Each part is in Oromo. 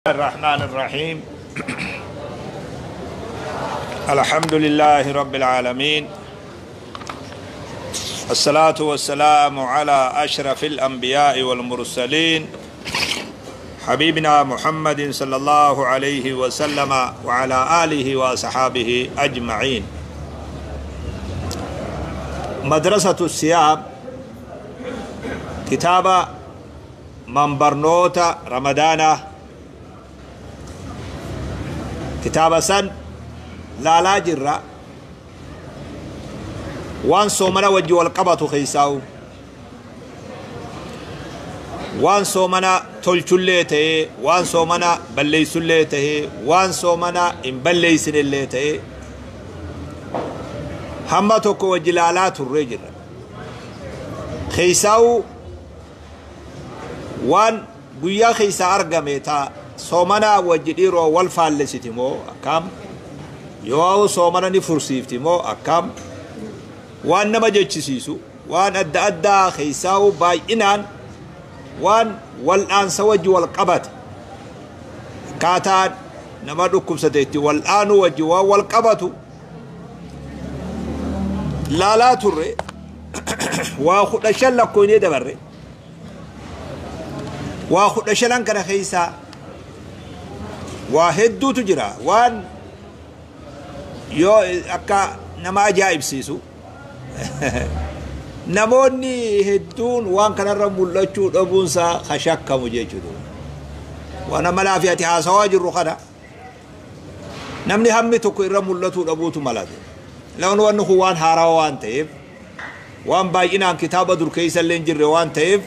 الرحمن الرحيم. الحمد لله رب العالمين، الصلاة والسلام على أشرف الأنبياء والمرسلين حبيبنا محمد صلى الله عليه وسلم وعلى آله وصحابه أجمعين. مدرسة الصيام، كتاب من برنوت رمضان، كتاب سن لا لا جرة وان صومنا وجه والقبط خيساو، وان صومنا تلچلته، وان صومنا بليسلته، وان صومنا ان بليسنلته، هم توكو وجلالات الرجل خيساو. وان guyyaa keessa argame ta soomana wajji dhiiroo wal faallessiti moo akkam, yoo soomana ni fursiifti moo akkam, waan nama jechisiisu waan adda addaa keessaa'u baay'inaan waan wal'aansa wajji wal qabate, akkaataan nama dhukkubsate itti wal'aanuu wajji waan wal qabatu laalaa turre. Waa 15 lakkoonee dabarre. Waa 15n kana keessaa waa hedduutu jira, waan yoo akka nama ajaa'ibsiisu namoonni hedduun waan kanarra mul'achuu dhabuunsaa ka shakkamu jechuudha. Waan amalaa fi ati haasawaa jirru kana namni hammi tokko irra mul'atuu dhabuutu malate. Lawan wanni kun waan haarawaa waan ta'eef, waan baay'inaan kitaaba dur keessa illee hin jirre waan ta'eef,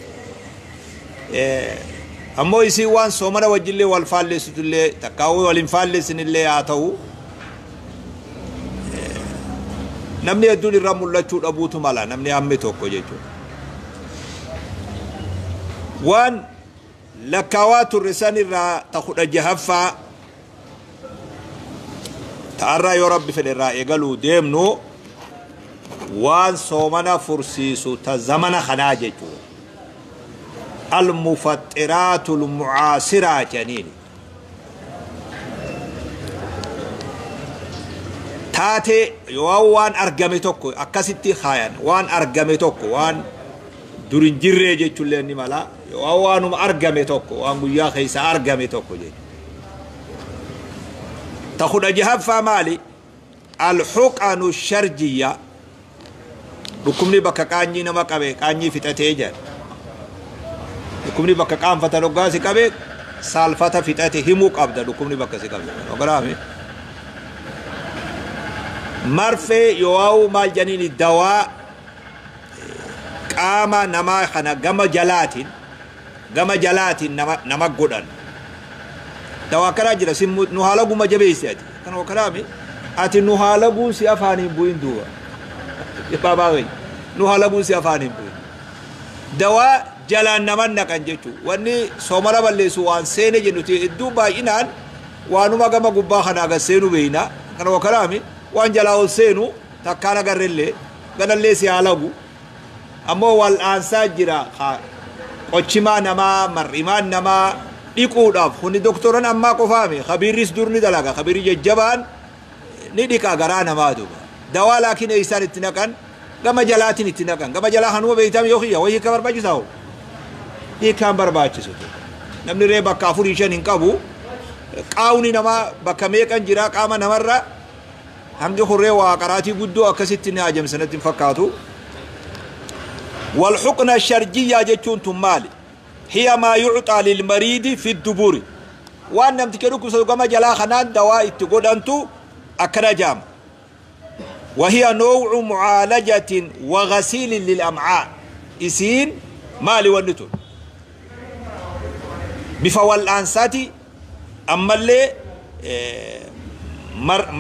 ammoo isii waan soomana wajjillee wal faallessitullee takkaawuu wal hin faallessinillee haa ta'u, namni hedduun irra mul'achuu dhabuutu mala, namni hammi tokko jechuudha. Waan lakkaawaa turre san irraa ta 16ffaa ta'arraa yoo rabbi fedhe irraa eegaluu deemnu, waan soomana fursiisu ta zamana kanaa jechuudha. المفطرات المعاصرة جنين تاتي وان أرقمي توكو أكاسيتي خاين، وان أرقمي توكو وان دورين جري جيتشو لين مالا، وان أرقمي توكو وان قويا خيسا أرقمي توكو جي تاخد أجهاب فمالي الحقن الشرجية. ركمني بكا كاني نما كبه كاني فتاتي جان، dhukkubni bakka qaanfatan hoggaa si qabe saalfata fixate himuu qabda. Dhukkubni bakka si qabe ogaraame marfee yoo maal janiin dawaa qaama namaa kana gama jalaatiin nama godhan dawaa karaa jira. Si nu haala guma jabeessi ati kana ogaraame ati nu haala guun si afaaniin bu'in duuba baabaa nu haala guun si afaaniin bu'in dawaa jalaan naman naqan jechuun. Wanni soomana balleessu waan seene jennuti hedduu baay'inaan waanuma gama gubbaa kanaa gad seenu beeyna. Kana wakalaami waan jalaa ol seenu takkaan agarrellee ganallee si haa lagu, ammoo wal'aansaa jira qochimaa namaa mar'imaan namaa dhiquudhaaf. Kuni doktoran ammaa qofaami, kabiirris dur ni dalaga, kabiirri jajjabaan ni dhiqa garaa namaa duuba dawaa. Laakiin eeysaan itti naqan? Gama jalaatiin itti naqan. Gama jalaa kanuma beeytame yoo kiyya wayii ka barbaachisaa hoo hiikaan barbaachisu. Namni ree bakka afurii shan hin qabu, qaawni namaa bakka meeqan jira qaama namarra. Hangi hurree waa qaraatii guddoo akkasitti ni ajamsanatti hin fakkaatu. والحقنة الشرجية جتون تمالي هي ما يعطى للمريض في الدبور، وان نمتك ركوس كما جلا خنان دواء تقول أنتو أكنا جام، وهي نوع معالجة وغسيل للأمعاء. إسين مالي ونتون bifa wal'aansaati, ammallee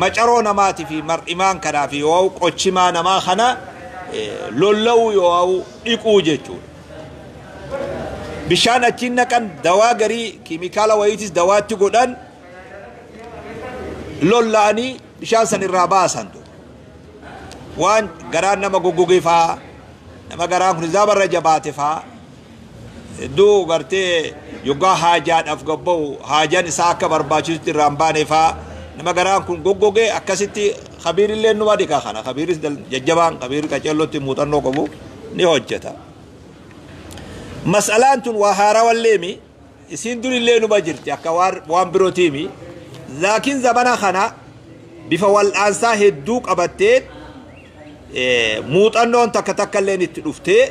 macaroo namaatii fi mar'imaan kanaa fi yoo qochimaa namaa kana lolla'uu yoo dhiquu jechuudha. Bishaan achiin naqan, dawaa garii kiimikaala wayiitis dawaatti godhan, lolla'anii bishaan san irraa baasan. Waan garaan nama goggoge faa, nama garaan kun zaabarra jabaate faa. Hedduu gartee yoggaa haajaadhaaf gabba'u haajaan isaa akka barbaachisutti irraan baane faa nama garaan kun goggogee akkasitti kabiirillee numa dhiqa kana kabiiris jajjabaan kabiirri qaceellotti muuxannoo qabu ni hojjeta. Mas'alaan tun waa haarawalleemi isiin durillee numa jirti akka waan birootiimi laakiin zamana kana bifa wal'aansaa hedduu qabattee muuxannoon takka takka illeen itti dhuftee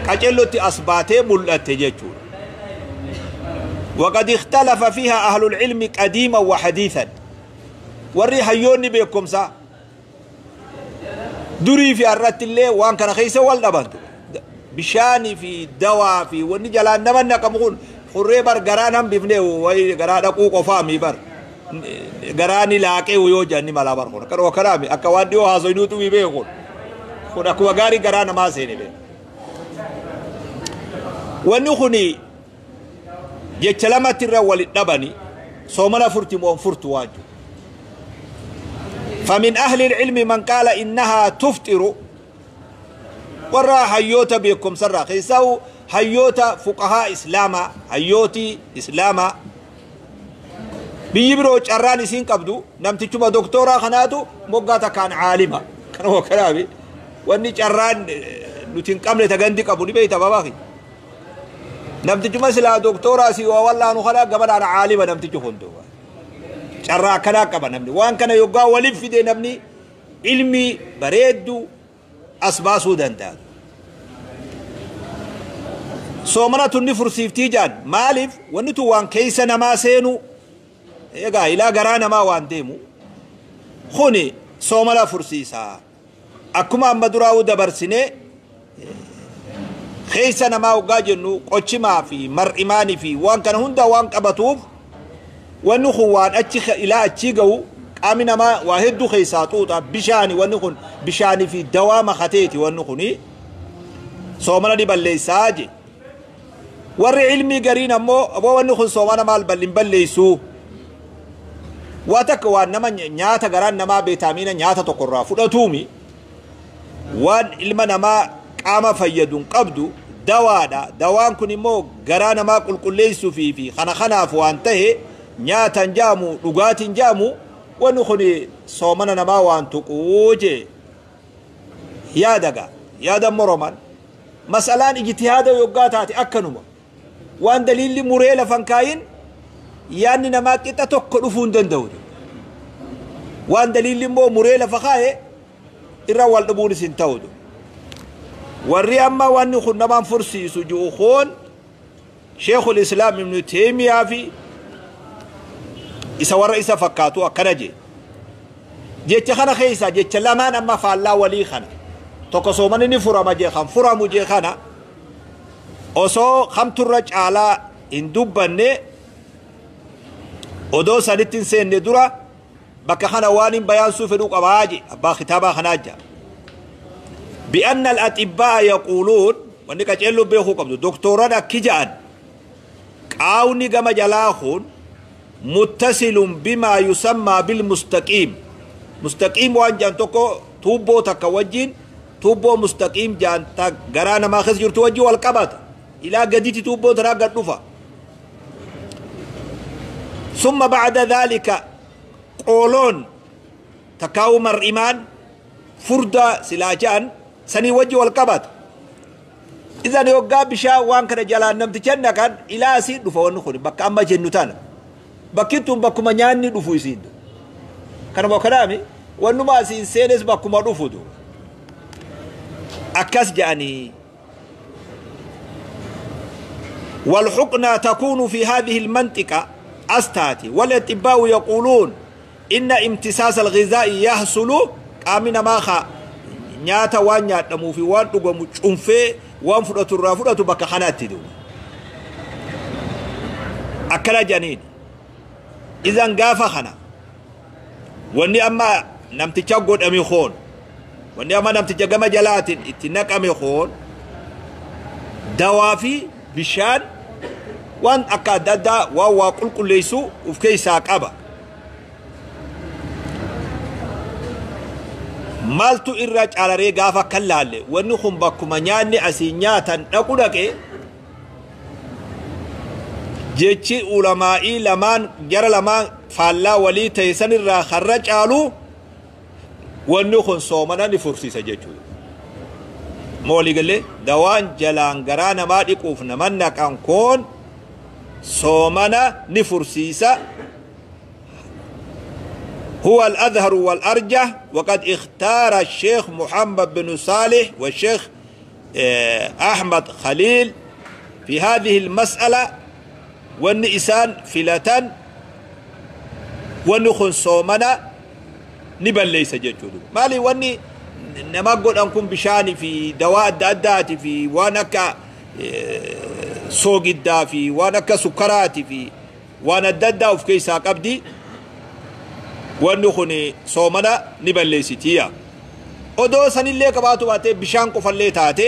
qacellotti as baatee mul'atte jechuudha. وقد اختلف فيها أهل العلم قديما وحديثا warri hayyoonni beekumsaa durii fi har'atti illee waan kana keessa wal dhabantu bishaanii fi dawaa fi wanni jalaan nama naqamu kun hurree bar garaan hambifne wayi garaa dhaquu qofaa mi bar garaani laaqee yoo janni malaa bar kun akkana kanaami akka waan dhiyoo haasoynuutu mi beeku kun akkuma gaarii garaa namaa seene beeku wanni kuni jecha lamatti irra walit dhabani soomana furti moo furtu waan jiru. فمن أهل العلم من قال إنها تفطر ورا حيوتا بكم سرا خيساو حيوتا فقهاء إسلاما حيوتي إسلاما بيبرو جراني سين قبدو نمتي دكتورا خناتو موغاتا كان عالما كانوا كلامي واني جران نتين قمله تغندي قبو بيتا باباخي نمتي سلا دكتورا سي والله نو خلا قبل انا عالما نمتي هندو carraa akkanaa qaba namni waan kana yoggaa waliif fide namni ilmi bareeddu as baasuu danda'a. Soomana tunni fursiiftii jaan maaliif wanni tun waan keessa namaa seenu egaa ilaa garaa namaa waan deemu kuni soomana fursiisaa akkuma amma duraa'uu dabarsinee keessa namaa hoggaa jennu qochimaa fi mar'imaanii fi waan kana hunda waan qabatuuf wanni kun waan achi ilaa achii ga'u qaamni namaa waa hedduu keessaa xuuxa bishaani wanni kun bishaanii fi dawaa makateeti wanni kuni soomana ni balleessaa je warri ilmii gariin ammoo aboo wanni kun soomana maal hin balleessuu waa takka waan nama nyaata garaan namaa beetaamiina nyaata tokkorraa fudhatuumi waan ilma namaa qaama fayyaduun qabdu dawaadha dawaan kun immoo garaa namaa qulqulleessuu fi kana kanaaf waan ta'e nyaatan jaamu dhugaatiin jaamu wanni kun soomana namaa waan tuquu jee yaadaga yaada moroman masalaan ijtihaada yoggaa taate akkanuma waan daliilli muree lafan kaayin yaadni namaa qixa tokko dhufuu hin danda'u waan daliilli immoo muree lafa kaaye irra wal dhabuunis hin ta'u warri amma wanni kun namaan fursiisu ji'u kun sheekul islaam ibnu teemiyaa fi isa warra isa fakkaatu akkana jee jecha kana keessa jecha lamaan amma faallaa walii kana tokko soomani ni furama jee kan furamu jee kana osoo kamturra caalaa hin dubbanne odoo sanitti hin seenne dura bakka kana waan hin bayaansuu fedhuu qabaa je abbaa kitaabaa kanaa jaa بأن الأطباء يقولون wanni qaceelloo beekuu qabdu doktoran akki ja'an qaawni gama jalaa kun متصل بما يسمى بالمستقيم مستقيم وان جان توكو توبو تكا وجين توبو مستقيم جان تا غرانا ما خس جرتو وجي والقبط الى قديتي توبو ترى قدفا ثم بعد ذلك قولون تكاو مرئمان فردا سلاجان سني وجي والقبط اذا يوغا بشا وان كان جلان نمتي كان الى سي دفا ونخوني بك اما جنوتانا bakki tun bakkuma nyaanni dhufu isiin kanuma kanaami wannuma asiin seenes bakkuma dhufu akkas jedhanii والحقنة تكون في هذه المنطقة أستاتي والأطباء يقولون إن امتصاص الغذاء يحصل قامنا ماخا نياتا وان نياتمو في وان دغمو چونفه وان فدتو رافدتو بك خناتي دو أكلا جنين إذن غافا خنا واني أما نمتجا قد أمي خون واني أما نمتجا قم جلاتين اتنك أمي خون دوافي بشان وان أكا دادا واوا قل قل ليسو وفكي ساق أبا Maaltu irra caalaree gaafa kan laalle wanni kun bakkuma nyaanni asii nyaatan dhaqu dhaqe jechi ulamaa'ii lamaan jara lamaan faallaa walii ta'e sanirraa karra caalu wanni kun soomana ni fursiisa jechuudha. Ma walii galee dawaan jalaan garaa namaa dhiquuf naman naqan kun soomana ni fursiisa. هو الأظهر والأرجح وقد اختار الشيخ محمد بن صالح والشيخ أحمد خليل في هذه المسألة والنئسان فلتان ونخن صومنا نبل ليس جدود مالي واني نما قد أنكم بشاني في دواء الدادات في وانك سوق الدا في وانك سكراتي في وانا الدادا وفي كيسا قبدي ونخني صومنا نبل ليس تيا odoo sanillee qabaatu baatee bishaan qofallee taate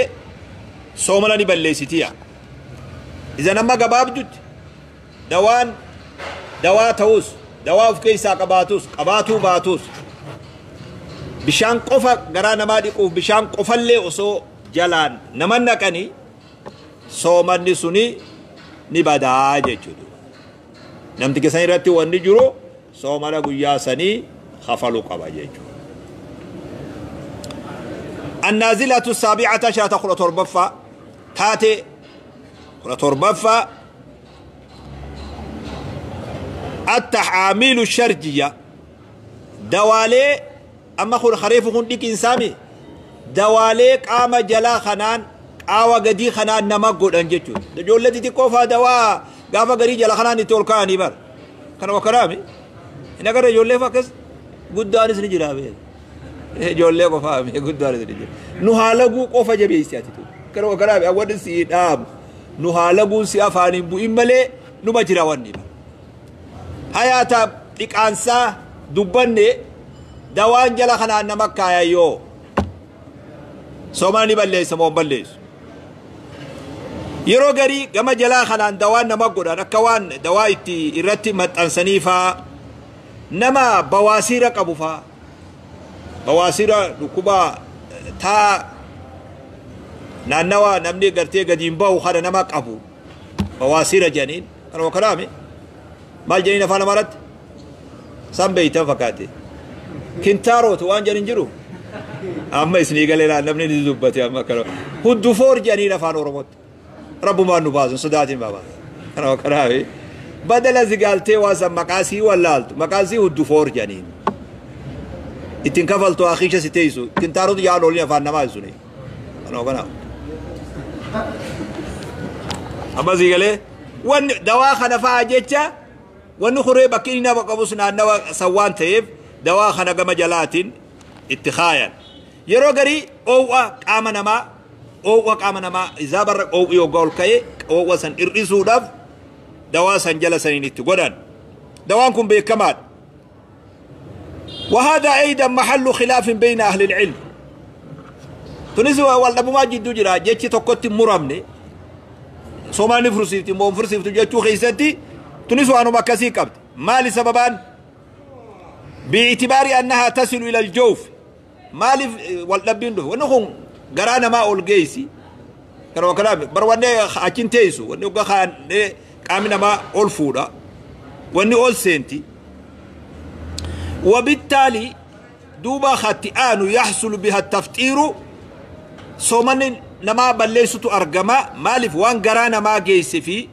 soomana ni balleessitiya. Iza nama gabaabdutti dawaan dawaa ta'us dawaa of keessaa qabaatus qabaatuu baatus bishaan qofa garaa namaa dhiquuf bishaan qofallee osoo jalaan nama naqanii soomanni suni ni badaa jechuudha. Namti keessan irratti wanni jiru soomana guyyaa sanii kafaluu qaba jechuudha. النازلة السابعة عشرة خلة تربفة تاتي خلة تربفة التحاميل الشرجية دوالي أما خل خريف خن ديك إنسامي دوالي قام جلا خنان قاوة قدي خنان نمقود أنجتشو دجول التي تكوفا دوا قافا قري جلا خنان تولكاني بر كانوا وكرامي إنك رجول لي فاكس قداني سنجرابي ijoollee qofaa mee guddaan isin jira nu haalaguu qofa jabeessi ati tu karoo karaa awwadin si dhaabu nu haalaguun si afaaniin bu'in malee numa jira wanni hayaata dhiqaansaa dubbanne dawaan jala kanaan nama kaayayyoo soomana ni balleessa moo hin balleessu yeroo garii gama jalaa kanaan dawaan nama godhan akka waan dawaa itti irratti maxxansanii faa nama bawaasiira qabu faa bawaasiira dhukkuba taa naannawa namni gartee gadiin bahu kana nama qabu bawaasiira jedhaniin kanuma kanaame maal jedhaniin afaan amaaratti san beeytan fakkaate kintaaroot waan jedhin jiru amma isinii galee namni ni dubbate amma kana huddufoor jedhaniin afaan oromootti rabbumaan nu baasun sodaatiin baabaa kanuma kanaame badala zigaaltee waan san maqaasii wallaaltu maqaasii huddufoor jedhaniin ittiin kafaltu akhiisha si teessu kintaarotu yaan oolin afaan namaa suni kanuma kana amma sii galee wanni dawaa kana fa'aa jecha wanni horee bakki inni nama qabus naannawa san waan ta'eef dawaa kana gama jalaatiin itti kaayan yeroo garii oowwa qaama namaa izaa barra oowwi yoggaa ol ka'e oowwa san hir'isuudhaaf dawaa san jala saniin itti godhan dawaan kun beekamaadha. وهذا أيضا محل خلاف بين أهل العلم تنسوا والأبو ماجد جرا جتي تقطي مرامني سوماني فرسيفتي مو فرسيفتي جتو خيستي تنسوا أنو مكاسي كبت ما لسببان باعتبار أنها تصل إلى الجوف ما لي والأبين له ونخون قرانا ما أولجيسي كانوا كلام برواني أكين تيسو ونو قخان قامنا ما أولفودا وني أول سنتي وبالتالي دوبا خطئان يحصل بها التفطير صومن نما بليستو أرقما مالف وان قرانا ما جيس في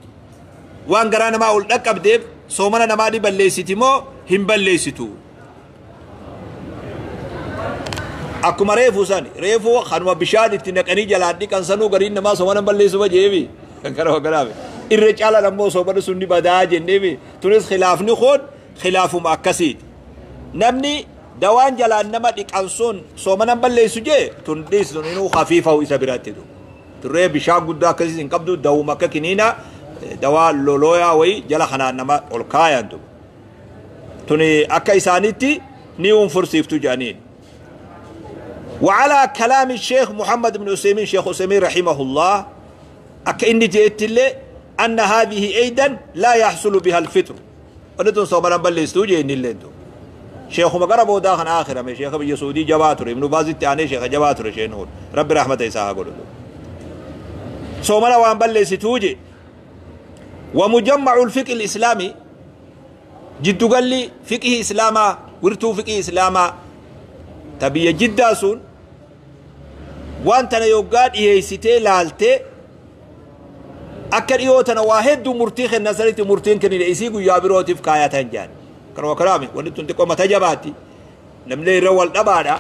وان قرانا ما أول أكب ديب صومن نما دي بليستي مو هم بليستو أكما ريفو ساني ريفو خانوا بشاد اتنك أني جلادي كان سنو قرين نما صومن بليسو بجيبي كان كرامي الرجال لمو صومن سني بدا جنبي تونس خلاف نخون خلاف مأكسيد namni dawaan jalaan nama dhiqan sun soomana balleessu jee tun dhiisu inuu khafiifa isa biratti du turree bishaan guddaa akkasii hin qabdu dawuma akka kiniina dawaa lolooyaa wayii jala kanaan nama ol kaayan du tuni akka isaanitti ni unfursiiftu jedhaniin وعلى كلام الشيخ محمد بن عثيمين شيخ عثيمين رحمه الله أكا إني جئت لي أن هذه أيضا لا يحصل بها الفطر ونتون صومنا بلستو جئني اللي انتو Sheekhuma gara boodaa kan aakhirame sheekha biyya Suudii jabaa ture, Ibnu Baazitti aanee sheekha jabaa ture sheekni kun, Rabbi rahmata isaa haa godhu. Soomana waan balleessituu je. ومجمع الفقه الإسلامي جدو قال لي فقه إسلاما ورتو فقه إسلاما تبي جدا سون وانت يوغاد إيسيتي لالتي أكل إيوتنا واحد مرتيخ النظرية مرتين كني لإسيقو يابروتي في كاياتان جان كانوا كلامي ونتون تقوم تجباتي نملي رول دبادا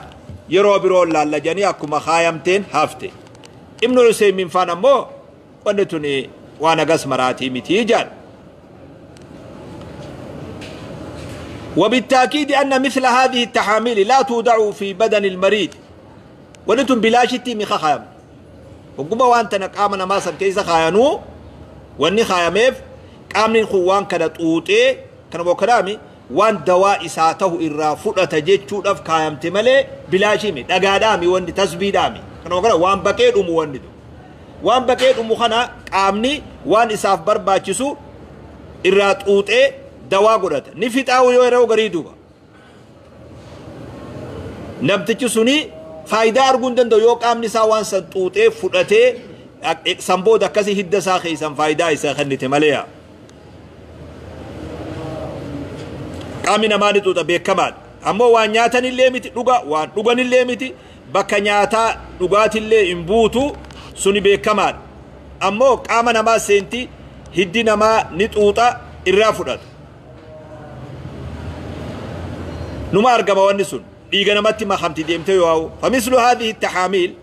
يرو برو لالا جاني أكما خايمتين هافتي ابن عثيمين فانا مو ونتوني وانا قس مراتي متيجان. وبالتأكيد أن مثل هذه التحاميل لا توضع في بدن المريض ونتم بلاشتي مخا خايم وقبا وانت نقامنا ما سن كيسا خاينو واني خايميف قامنين خوان كانت اوتي كان بوكرامي وان دواء إساته إرا فرطة جيتشو دف خايم تمالي بلاشيمي دقادامي واني تسبيدامي كان بوكرامي وان بكيد أمو واني دو وان بكيد أمو خنا قامني وان إساف برباچسو إرا تؤتي دواء قدرت نفيت أو يورو غريدوبا نبتچ سني فايدة أرجون دندو يو قامني سا وان سن تؤتي فرطة سنبو دكسي هد ساخي سن فايدة إسا خني تماليا قامي نماني توتا بكمال أما وان نياتن اللي متي لغا وان لغن اللي متي بكا نياتا لغات اللي انبوتو سني بكمال أما قام نما سنتي هدي نما نتوتا إرافرات نما أرقب ونسون إيغا نمتي ما خمتي ديمتي واو. فمثل هذه التحاميل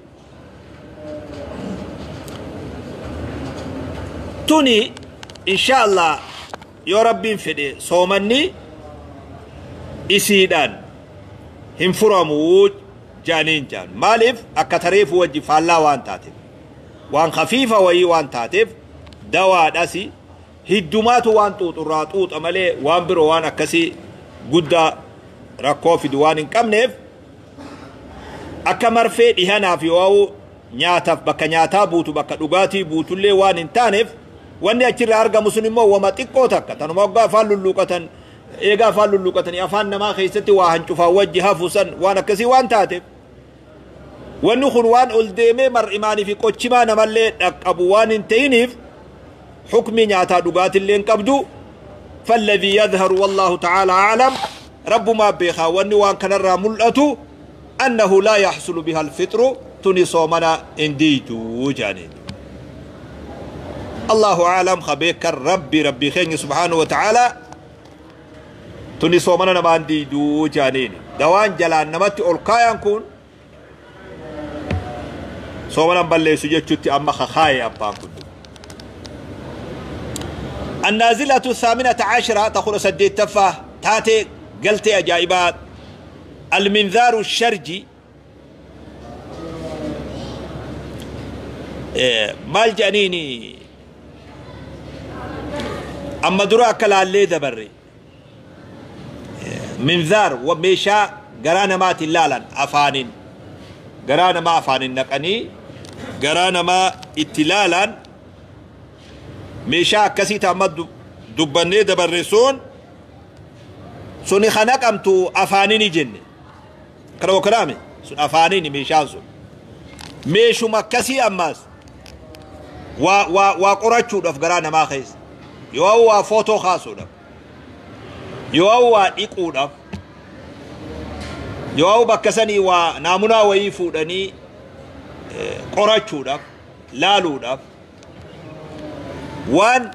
توني إن شاء الله يا ربي فدي صومني إسيدان هم فرموج جانين جان مالف أكتريف وجي فالا وان تاتف وان خفيفة وي وان تاتف دواء داسي هدومات وان توت راتوت أمالي وان برو وان أكسي قد ركو في دوان كمنف أكمر في إهانا في واو نياتف بكا نياتا بوتو بكا دوغاتي بوتو اللي وان انتانف واني أكتر أرقى مسلمو وما تكو تكا تنمو فالو اللوكة إيغا فالو اللوكة يفان ما خيستي واهن شوفا وجهها فسن وانا كسي وان تاتف ونخن وان ألديمي مر إيماني في كوتشما نمالي أبوان انتينف حكمي نياتا دوغاتي اللي انقبدو. فالذي يظهر والله تعالى أعلم رب ما بيخا وان كان الراملة أنه لا يحصل بها الفطر تني صومنا انديتو جاني الله أعلم خبيك الرب ربي خير سبحانه وتعالى تني صومنا نمان ديدو جانين دوان جلان نمتي ألقايا كون صومنا بلي سجدتي أما خخايا أبان كون. النازلة 18 تقول سديت تفه تاتي قلت أجائبات المنذار الشرجي مال جانيني أما دراك اللي دبري منذار وميشا قرانا ما تلالا أفانين قرانا ما أفانين نقني قرانا ما اتلالا ميشا كسيتا مد دبني دبرسون سوني خناق أمتو أفانيني جن كلام كلامي سون أفانيني ميشان سون ميشو مكسي أماس و و وقرأتشو دف قرانا ما خيس يو فوتو خاصو دف يو إيقو دف يو بكسني ونامنا ويفودني قرأتشو دف لالو دف وان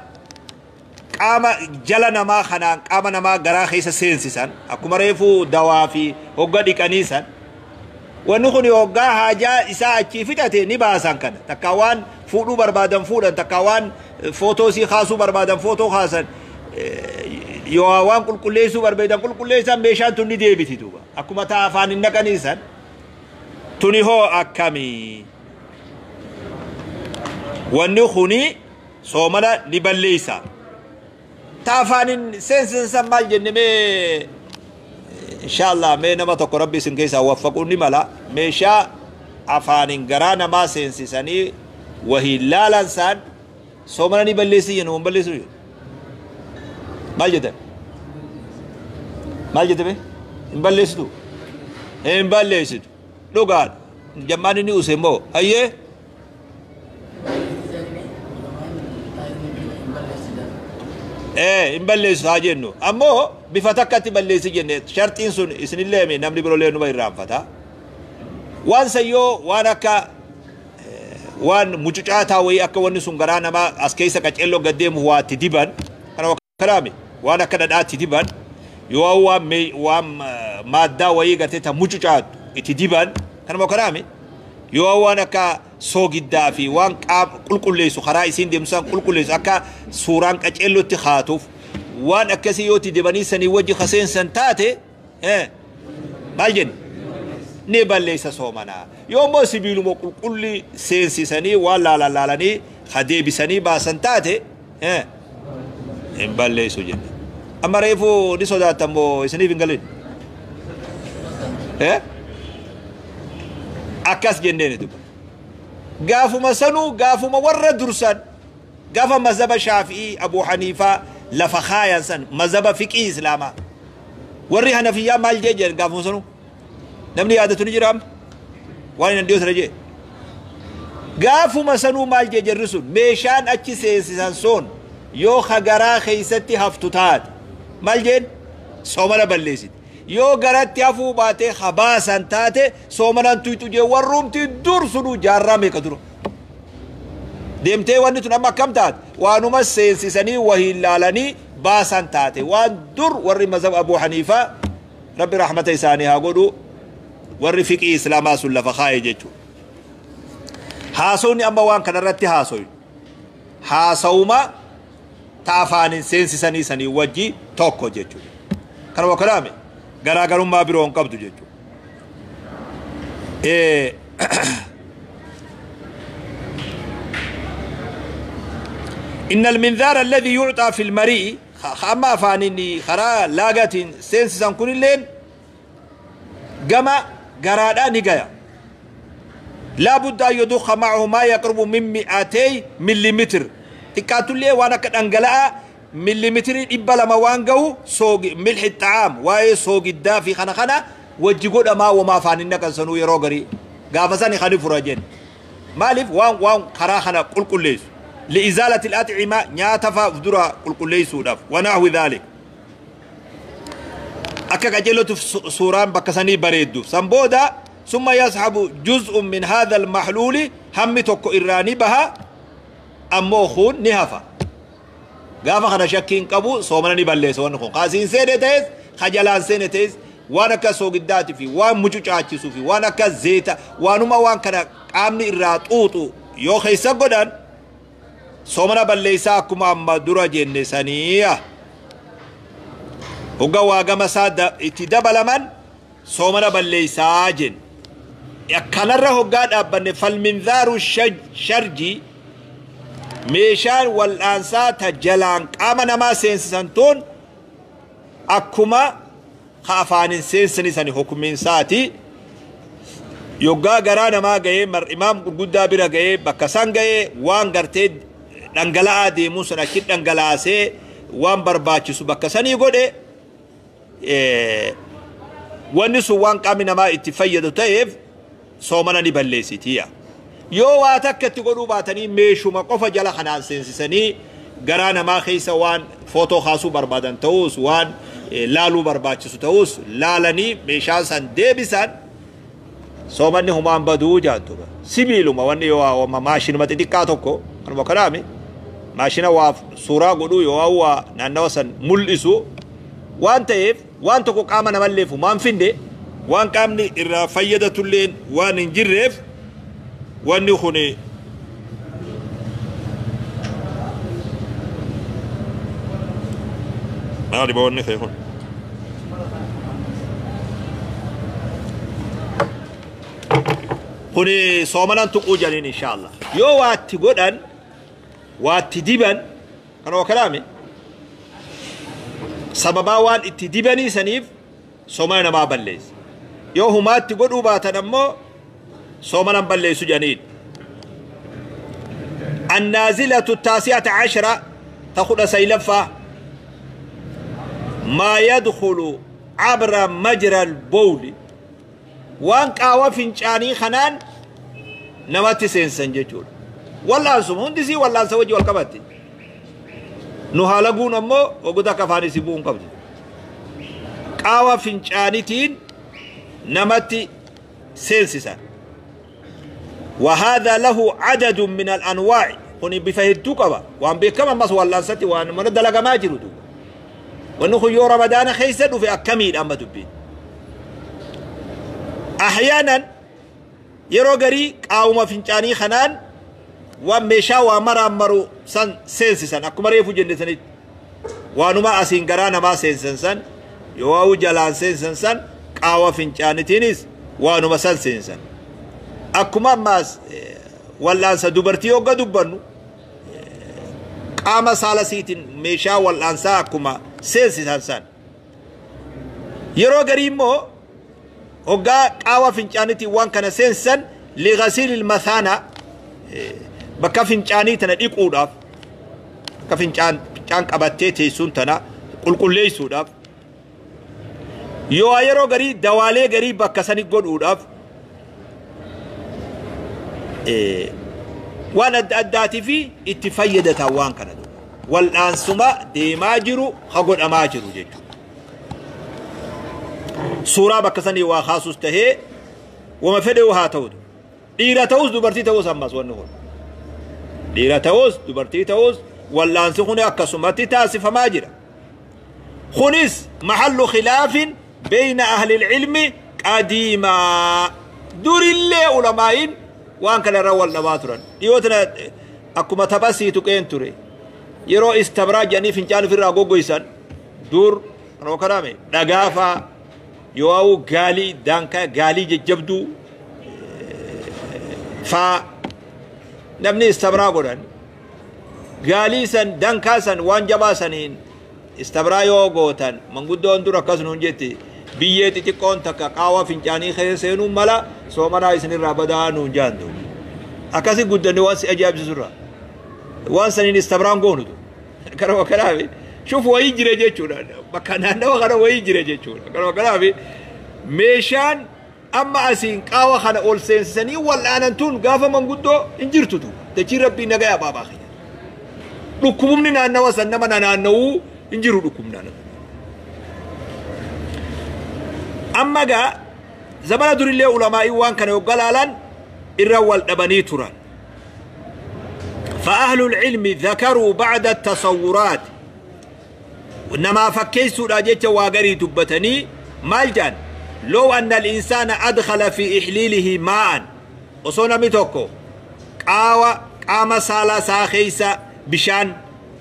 qaama jala namaa kanaan qaama namaa garaa keessa seensisan akkuma reefuu dawaa fi hogga dhiqanii san wanni kun hoggaa haajaa isaa achii fixate ni baasan kana takka waan fuudhuu barbaadan fuudhan takka waan footoo sii kaasuu barbaadan footoo kaasan yoo waan qulqulleessuu barbaadan qulqulleessan meeshaan tun ni deebiti duuba akkuma taa afaan hin naqanii san tuni hoo akkamii wanni kuni soomana ni balleessa. تافانين سنسن سمال جنمي إن شاء الله مي نما تكو ربي سنكيسا وفقوني ملا ميشا أفانين غرانا ما سنسي سني وهي لا لنسان سومنا بلسي ينو بلسي مال جدا مال جدا بي Hin balleessitu. Hin balleessitu. Dhugaadha. Jammaan inni use immoo hayyee. Hin balleessu haa jennu. Ammoo bifa takkatti balleessi jenne sharxiin sun isinillee namni biroolee numa irraanfata. Waan sayyoo waan akka waan mucucaataa wayii akka wanni sun garaa namaa as keessa qaceelloo gad deemu waa itti diban kana kanaami waan akka dhadhaatti diban yoo waan waan maaddaa wayii gartee ta mucucaatu itti diban kanuma kanaami yoo waan akka soogiddaa fi waan qaam qulqulleessu karaa isiin deemsaan qulqulleessu akka suuraan qaceellootti haatuuf waan akkasii yoo itti dibanii sanii wajji kaseensan taate maal jenni ni balleessa soomanaa. Yoo immoo sibiiluma qulqulli seensisanii waan laalan laalanii hadeebisanii baasan taate hin balleessu jenna. Amma reefu ni sodaattan moo isiniif hin galin? Akkas jenneeni duba. Gaafuma sanuu gaafuma warra dursan gaafa mazhaba Shaafi'ii Abu Haniifaa lafa kaayan san mazhaba fiqii Islaamaa. Warri Hanafiyyaa maal jee jedhan gaafuma sanuu? Namni yaadatu ni jira amma? Waan hin dhiyoo sana jee. Gaafuma sanuu maal jee jarri sun meeshaan achi seensisan sun yoo hagaraa keessatti haftu taate maal jeen soomana balleessiti. Yoo garatti hafuu baatee habaasan taate soomanaan tuyxu jee warrumti dur sunuu jaarraa meeqa dura. Deemtee wanni tun amma akkam taate waanuma seensisanii wahiin laalanii baasan taate waan dur warri mazhaba Abu Haniifaa rabbi rahmata isaanii haa godhu warri fiqii Islaamaa sun lafa kaa'e jechuudha. Haasawni amma waan kanarratti haasawu haasawuma ta afaanin seensisanii sanii wajji tokko jechuudha. Kanuma kanaame garaagarummaa biroo hin qabdu jechuudha. إن المنذار الذي يعطى في المريء أما أفانيني خرا لاغتين سينسان كل الليل جما قرادا نجايا لا بد أن يضخ معه ما يقرب من 200 مليمتر تكاتل وانا كد أنجلاء مليمتر إبلا ما وانجو سوق ملح الطعام واي سوق الدافي خنا خنا وجيقول ما وما فانينا كان سنو يروغري قافزاني خاني فراجين مالف وان وان خرا خنا كل كل ليس لإزالة الأطعمة نياتفا فدرا كل كل ليس ونحو ذلك أكا جلوت سوران بكساني بريدو سنبودا ثم يسحب جزء من هذا المحلول هم توكو إراني بها أموخون نهفا غافا خنا شكين قبو صومنا نبالي سوان خون قاسين سينتيز خجلان سينتيز وانا كسوغداتي في وان مجوچاچي في وانا كزيتا وانما وان كان قامني إراتوتو يو خيسا قدان صومنا بالليسا كما أما درا جنسانية هو واغما ساد اتدبلمن صومنا بالليسا جن كنره هو أبن فالمنذار الشرجي ميشان والأنسا تجلان قامنا ما سينسانتون أكما خافان سينسني سني حكمين ساتي يوغا غرانا ما غيه مر إمام قرقودا بira غيه بكسان غيه وان غرتي dhangala'aa deemuu sana achi dhangalaasee waan barbaachisu bakka sanii godhe wanni sun waan qaamni namaa itti fayyadu ta'eef soomana ni balleessitiya. Yoo waa takka itti godhuu baatanii meeshuma qofa jala kanaan seensisanii garaa namaa keessa waan footoo kaasuu barbaadan ta'us waan laaluu barbaachisu ta'us laalanii meeshaan san deebisan soomanni humaan baduu jaantuba. Sibiiluma wanni yoo maashinuma xixiqqaa tokko kanuma kanaami maashina waa suuraa godhuu yoo waa naannawa san mul'isu waan ta'eef waan tokko qaama namalleef humaan finde waan qaamni irraa fayyadatulleen waan hin jirreef wanni kun maali wanni kun kuni soomanan tuquu jedhaniin inshaallah yoo waatti godhan waatti diban kanuma kalaame sababaa waan itti dibanii saniif soomana namaa balleessa yoo humaatti godhuu baatan ammoo soomanan balleessu jedhaniin النازلة 19 تأخذ سيلفة ما يدخل عبر مجرى البول waan qaawa fincaanii kanaan namatti seensan jechuudha. Wallaansuma hundi isii wallaansa wajji wal qabatti. Nu halaguun ammoo oguta akka afaan isii bu'uun qabdu. Qaawa fincaanitiin namatti seensisan. وهذا له عدد من الأنواع kuni bifa hedduu qaba waan beekama ammas wallaansatti waan mana dalagamaa jiru duuba. Wanni kun yoo Ramadaana keessa dhufe akkamiidha amma dubbiin. Ahyaanan yeroo garii qaawuma fincaanii kanaan waan meeshaa waa maraan maru san seensisan akkuma reefu jenne sanitti waanuma asiin garaa namaa seensan san yoo jalaan seensan san qaawa fincaanitiinis waanuma san seensan. Akkuma ammaas wallaansa dubartii hogga dubbannu qaama saala siitiin meeshaa wal'aansaa akkuma seensisan san. Yeroo garii immoo hoggaa qaawa fincaaniitiin waan kana seensisan lighasiil ilmathaana bakka fincaanii tana dhiquudhaaf bakka fincaan qabattee teessuun tana qulqulleessuudhaaf yoo yeroo garii dawaalee garii bakka sani godhuudhaaf waan adda addaatii fi itti fayyadatan waan kana wal'aansuma deemaa jiru ha godhamaa jiru jechuudha. Suuraa bakka sanii waa kaasus tahee wama fedhe haa ta'u dhiira ta'us dubartii ta'us ammas wanni kun dhiira ta'us dubartii ta'us wallaansi kun akkasumatti taasifamaa jira. Kunis mahallu khilaafin bayna ahli ilmi qadiimaa durillee ulamaa'iin waan kana irra wal dhabaa turan. Dhiyoo tana akkuma taphasii tuqeen ture yeroo istabraa jedhanii fincaan ofirraa goggoysan dur kanoo kanaame dhagaafaa yoo gaalii daankaa gaalii jajjabduu faa namni istabraa godhan gaalii san dankaa san waan jabaa saniin istabraa yoo gootan manguddoon dur akkas nuun jetti biyyee xixiqqoon takka qaawwa fincaanii keessa seenuun mala soomanaa isinirraa badaa nuun jaantu akkasi guddanne waan si ajaa'ibsiisurra waan saniin istabraan goonutu kanuma kanaafi shuf wayii jire jechuudha bakka naannawa kana wayii jire jechuudha kanuma kanaafi meeshaan amma asiin qaawa kana ol seensisanii wal'aanan tun gaafa manguddoo hin jirtutu dachii rabbii nagaya baabaa kiyya dhukkubumni naannawa san nama naannawuu hin jiru dhukkubni naannawa. Amma gaa zamana durillee ulamaa'ii waan kana yoggaa laalan irra wal dhabanii turan. فأهل العلم ذكروا بعد التصورات نما فكيسوا راجيت واغري دبتني مالجان لو أن الإنسان أدخل في إحليله ماء وصونا ميتوكو قاوة قام سالا ساخيسا بشان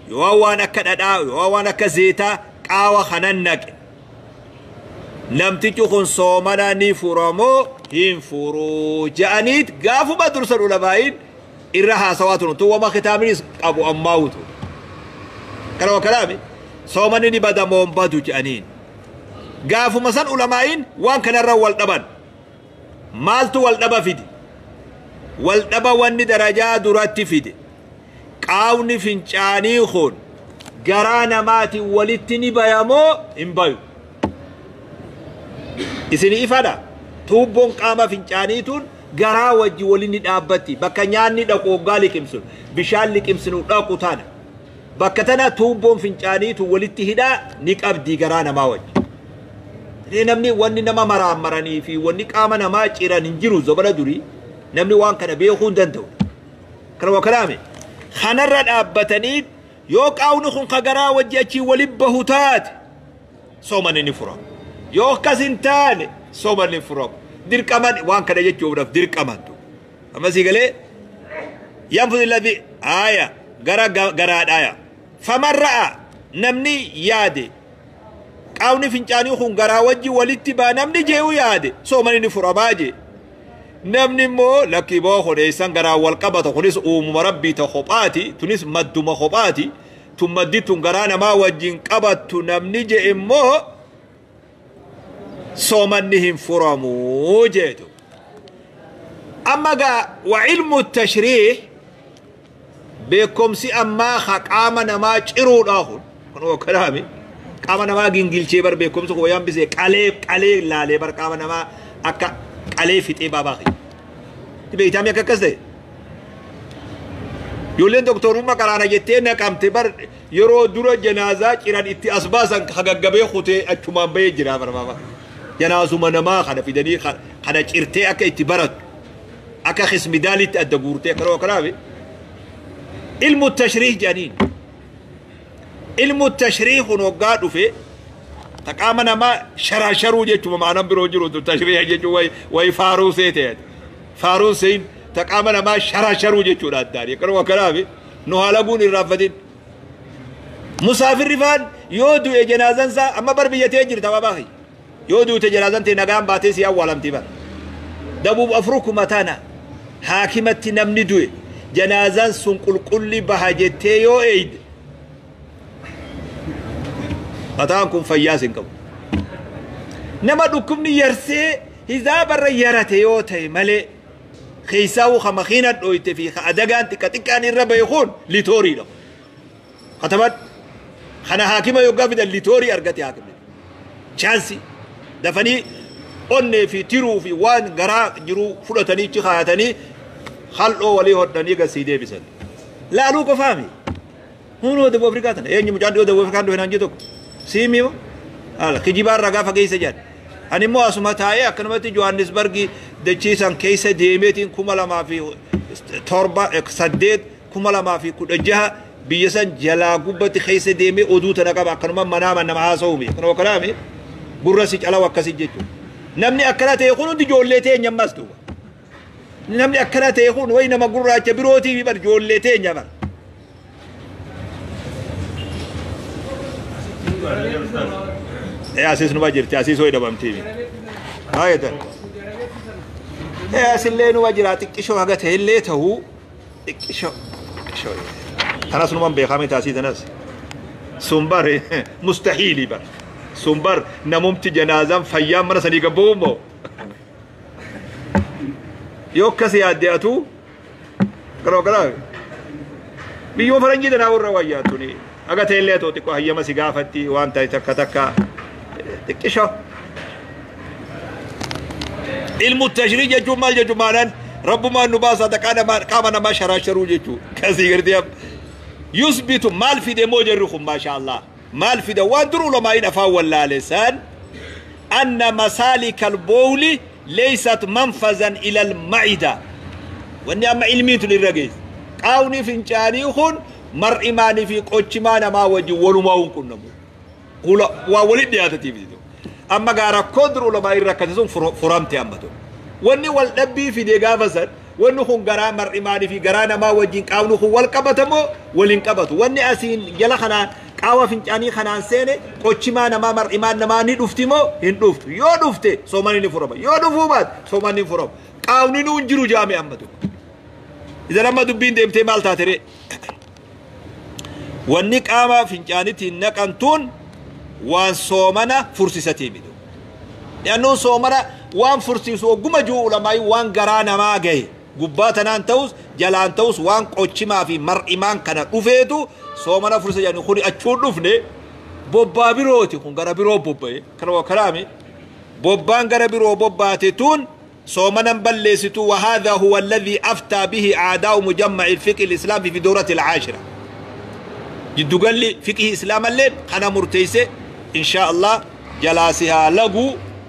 يوانا كددا يوانا كزيتا قاوة خننك namtichi kun soomana ni furamoo hin furuu je'aniit gaafuma dursan ulamaa'iin irra haasawaa turan tun wama kitaabnis qabu ammaawutu kanuma kanaami soomanni ni badamoo hin badu je'aniin gaafuma san ulamaa'iin waan kanarra wal dhaban maaltu wal dhaba fide wal dhaba wanni darajaa duratti fide qaawni fincaanii kun garaa namaatiin walitti ni bayamoo hin bayu. Isin ifadha tuubboon qaama fincaanii tun garaa wajji waliin ni dhaabbatti bakka nyaanni dhaqu hoggaa liqimsinu bishaan liqimsinu dhaqu tana bakka tana tuubboon fincaanii tun walitti hidhaa ni qabdi garaa namaa wajji. Namni wanni nama maraammaranii fi wanni qaama namaa ciran hin jiru zabana durii namni waan kana beekuu hin danda'u. Kanuma kanaame kanarra dhaabbatanii yoo qaawni kun ka garaa wajji achii waliin bahu taate soomanni ni furama. Yoo akkas hin taane soomanni furamu dirqaman waan kana jechuudhaaf dirqamantu amma sii galee yanfudu alladhi aaya gara garaadhaaya faman ra'a namni yaade qaawni fincaanii kun garaa wajji walitti baa namni jee'u yaade soomanni ni furamaa jee namni immoo lakkii boo hodheessan garaa wal qabata kunis uumuma rabbii ta kophaati tunis madduma kophaati tun maddi tun garaa namaa wajjin qabattu namni je'e immoo soomanni hin furamuu jeetu. Amma gaa wa ilmu tashriih beekumsi ammaa ka qaama namaa ciruudhaa kun kunoo kanaami Qaama namaa gingilchee bar beekumsa koo yambisee qalee qalee laalee bar qaama namaa akka qalee fixee baabaa kiyya. Beektaami akka akkas ta'e. Ijoolleen doktorummaa karaana jettee naqamte bar yeroo dura janaazaa ciran itti as baasan hagaggabee kutee achumaan bahee jira bar baabaa. Janaazuma namaa kana fidanii kana cirtee akka itti barattu akka xismidaalitti adda guurtee kana kanaafi ilmu tashriih jedhaniin. Ilmu tashriih kun hoggaa dhufe ta qaama namaa sharaasharuu jechuudha ma'anaan biroo jiru tashriih jechuun wayi faaruu see ta'e faaruu seen ta qaama namaa sharaasharuu jechuudha addaani kanuma kanaafi nu haalaguun irraanfatin. Musaafirri faan yoo du'e janaazan isaa amma bar biyyatee jirta babaa yoo duute janaazan ta'e nagaan baatee si awwaalamti bar. Dabuub afrukuma tana haakimatti namni du'e janaazan sun qulqulli baha jettee yoo eeyde mataan kun fayyaas hin qabu. Nama dhukkubni yarsee hizaabarra yarate yoo ta'e malee keessaa ka makiina dhoyte fi ka adagaan xiqqa xiqqaan irra bahe kun litooriidha. Kataban kana haakima yoggaa fidan litoorii argate haakimni. Chaansi dafanii onnee fi tiruu fi waan garaa jiru fudhatanii ichi kaayatanii hal'oo walii hodhanii gasii deebisan. Laaluu qofaami. Hunoo Daboo Afrikaa tana eenyu mucaan dhiyoo Daboo Afrikaan dhufe naan jedhu tokko. Siimii moo? Haala kijibaan ragaa fageessa jedhan. Ani immoo asuma taa'ee akkanumatti Johannesburg dachiisan keessa deemeetiin 2007 8 2016 biyya san jalaa gubbatti keessa deemee oduu tana qaba akkanuma manaa nama haasa'uumi. Kanuma kanaami gurra si calawu akkasii jechuudha. Namni akkana ta'e kun hundi ijoollee teenya ammas duuba. Namni akkana ta'e kun wayi nama gurraacha birootii bar ijoollee teenya bar. Asiis numa jirti asiis ho'i dhabamtii. Haa jettan. Asillee numa jira xiqqishoo haga ta'e illee ta'uu xiqqishoo xiqqishoo. Tanas numan beekame taasii tanas. Sun bar mustahiilii bar. Sun bar namumti janaazaan fayyaan mana sanii gabba'u immoo. Yoo akkas yaadde atuu garoo garaa biyyoo faranjii tanaa warra wayyaa tuni. Haga ta'e illee ta'u xiqqoo hayyama si gaafatti waan ta'e takka takka xiqqishoo. Ilmu tashrii jechuun maal jechuun maanaan rabbumaan nu baasaa qaama namaa sharaasharuu jechuu kasii gartee yusbitu maal fide moo jarri kun maasha Allah maal fide waan dur ulamaa'iin afaan wallaalesan anna masaalika albowli leysat manfazan ila alma'ida wanni amma ilmiin tun irra geesse qaawni fincaanii kun mar'imaanii fi qochimaa namaa wajjin walumaa hin qunnamu waa walitti dhiyaatatiif amma gaa rakkoon dur ulamaa irra akkasi sun furamte amma tun wanni wal dhabbii fide gaafa san wanni kun garaa mar'imaanii fi garaa namaa wajjin qaawni kun wal qabatamoo waliin qabatu wanni asiin jala kanaan qaawa fincaanii kanaan seene qochimaa namaa mar'imaan namaa ni dhufti moo hin dhuftu yoo dhufte soomanni ni furama yoo dhufuu baate soomanni ni furama qaawni nuun jiru jaame amma tun idan amma dubbiin deemtee maal taate ree wanni qaama fincaaniitiin naqantuun waan soomana fursisatii mitu Li'annoon soomana waan fursiisu ogguma jiru ulamaayii waan garaa namaa gahe gubbaa tanaan ta'us jalaan ta'us waan qochimaa fi mar'imaan kana dhufeetu soomana fursa jedhani kun achuun dhufne bobbaa birooti kun gara biroo bobba'e kana kanaami bobbaan gara biroo bobbaate tun soomanan balleessitu وهذا هو الذي أفتى به أعداء مجمع الفقه الإسلامي في دورة العاشرة جدو قال لي فقه إسلام الليل أنا مرتيسة إن شاء الله جلاسها لقو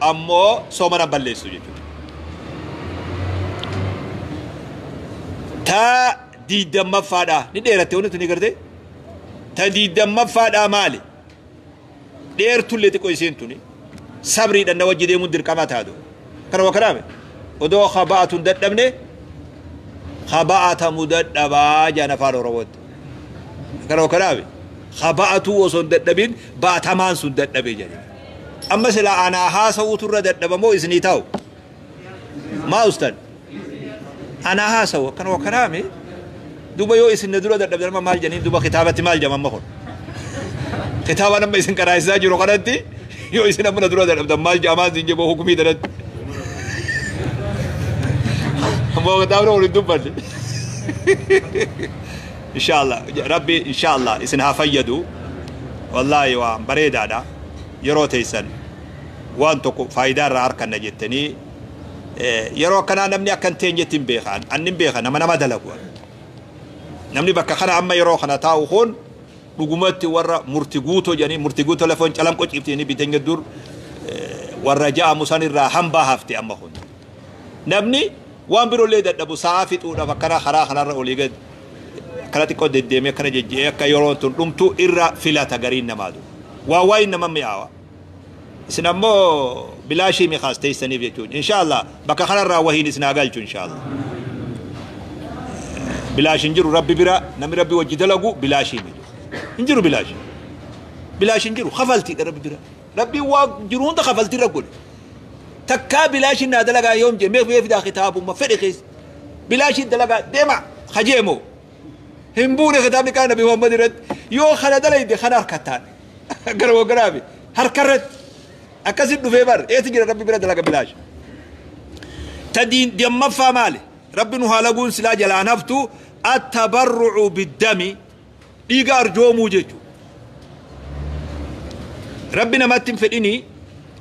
أمو سومنا بلسو جدو تا دي دم فادا نديرته ونتو نيغرتي تا دي دم فادا مالي ديرتو اللي تكو يسينتوني صبري دنا وجدي مدير كما تادو كانوا وكرامي ودو خباءة ددمني خباءة مددبا جانا فارو روت كانوا وكرامي خباءة وصن ددبين باتمان سن ددبي جاني أما سلا أنا هاسو تر ددبا مو إذني تاو ما أستاذ أنا هاسو كانوا وكرامي دوبا يو إسن ندرو ددبا ما مال جنين دوبا كتابة مال جمان مخور كتابة نما إسن كرايسا جرو قناتي يو إسن أمنا درو ددبا مال جمان زنجبو حكمي ددب ما كتابة ولد دوبا إن شاء الله ربي إن شاء الله إسنها فيدو Wallaahi waan bareedaadha. Yeroo teessan waan tokko faayidaa irraa harkanna jettanii yeroo akkanaa namni akka hin teenyetti hin beekan. Anni hin beekan nama nama dalagu. Namni bakka kana amma yeroo kana taa'u kun dhugumatti warra murti guutoo jedhanii murti guutoo lafoon calanqoo ciibtanii bitanii dur warra ja'amu san irraa hambaa hafte amma kun. Namni waan biroollee dadhabu sa'a fixuudhaaf akkana karaa kanarra olii gad akkana xiqqoo deddeemee akkana jejje'ee akka yeroon tun dhumtu irra filata gariin namaatu. Waa waa'in nama mi'aawa. Isin ammoo bilaashii miqaas teessaniif jechuudha. Inshaallah bakka kanarraa wahiin isin haa galchu inshaallah. Bilaash hin jiru rabbi bira namni rabbi wajji dalagu bilaashii miti. Hin jiru bilaash. Bilaash hin jiru kafaltiidha rabbi bira. Rabbi waa jiru hunda kafaltii irra godhe. Takkaa bilaashiin naa dalagaa yoom jee mee fidaa kitaabumma fedhe keessa. Bilaashiin dalagaa deema kajeemoo. Hin buune kitaabni qaana Nabi Muhammad irratti yoo kana dalayde kana harkattaan. Gara waggaraafi harkarratti. Akkasit dhufee bar eeti jira rabbi bira dalaga bilaash. Ta diammaffaa maali? Rabbi nu haa laguun silaa jalaan haftu attabarrucu biddami dhiiga arjoomuu jechuudha. Rabbi namatti hin fedhinii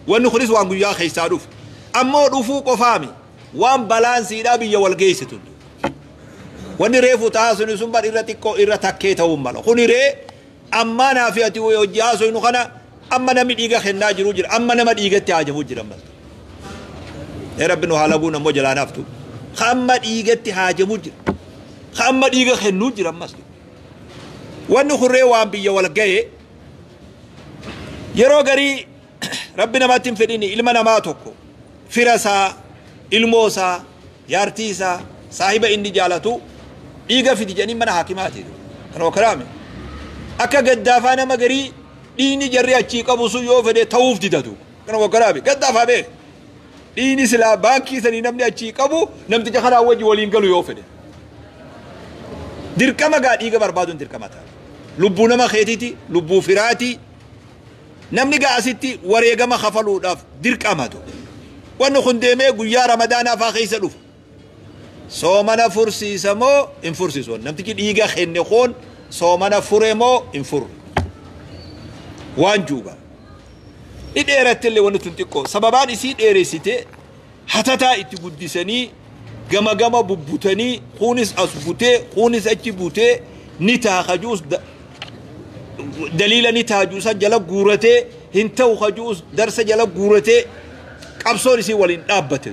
wanni kunis waan guyyaa keessaa dhufu. Ammoo dhufuu qofaami waan balaansiidhaa biyya wal geessitu. Wanni reefu taasisni sun bar irra xiqqoo irra takkee ta'uu mala. Kuni ree ammaa naa fi ati hojii haasofnu kana amma namni dhiiga kennaa jiru jira amma nama dhiigatti haajamuu jira ammas. Rabbi nu haa laguun ammoo jalaan haftu. Amma dhiigatti haajamuu jira. Amma dhiiga kennuu jira ammas. Wanni kurree waan biyya wal ga'e yeroo garii rabbi namatti hin fedhini ilma namaa tokko fira isaa ilmoo isaa yaartii isaa saahiba inni jaalatu dhiiga fidi jedhanii mana haakimaati. Kan okaraame akka gaddaafaa nama garii dhiigni jarri achii qabu sun yoo fedhe ta'uuf didatu. Kan okaraame gaddaafaa beek. Dhiigni silaa baankii sanii namni achii qabu namticha kanaa wajji waliin galu yoo fedhe. Dirqama gaa dhiiga barbaaduun dirqama ta'a. Lubbuu nama keetiiti, lubbuu firaati. Namni gaa asitti wareegama kafaluudhaaf dirqamatu. Wanni kun deemee guyyaa Ramadaanaa faa keessa dhufu. Soomana fursiisa moo hin fursiisu? Namtichi dhiiga kenne kun soomana fure moo hin furre? Waan juuba. Ni dheeratti illee wanni tun xiqqoo. Sababaan isii dheeressite hatataa itti guddisanii gama gama bubbutanii kunis as butee kunis achi butee ni ta'a kajuus daliila ni ta'a juusan jala guuratee hin ta'u kajuus darsa jala guuratee qabsoon isii waliin dhaabbate.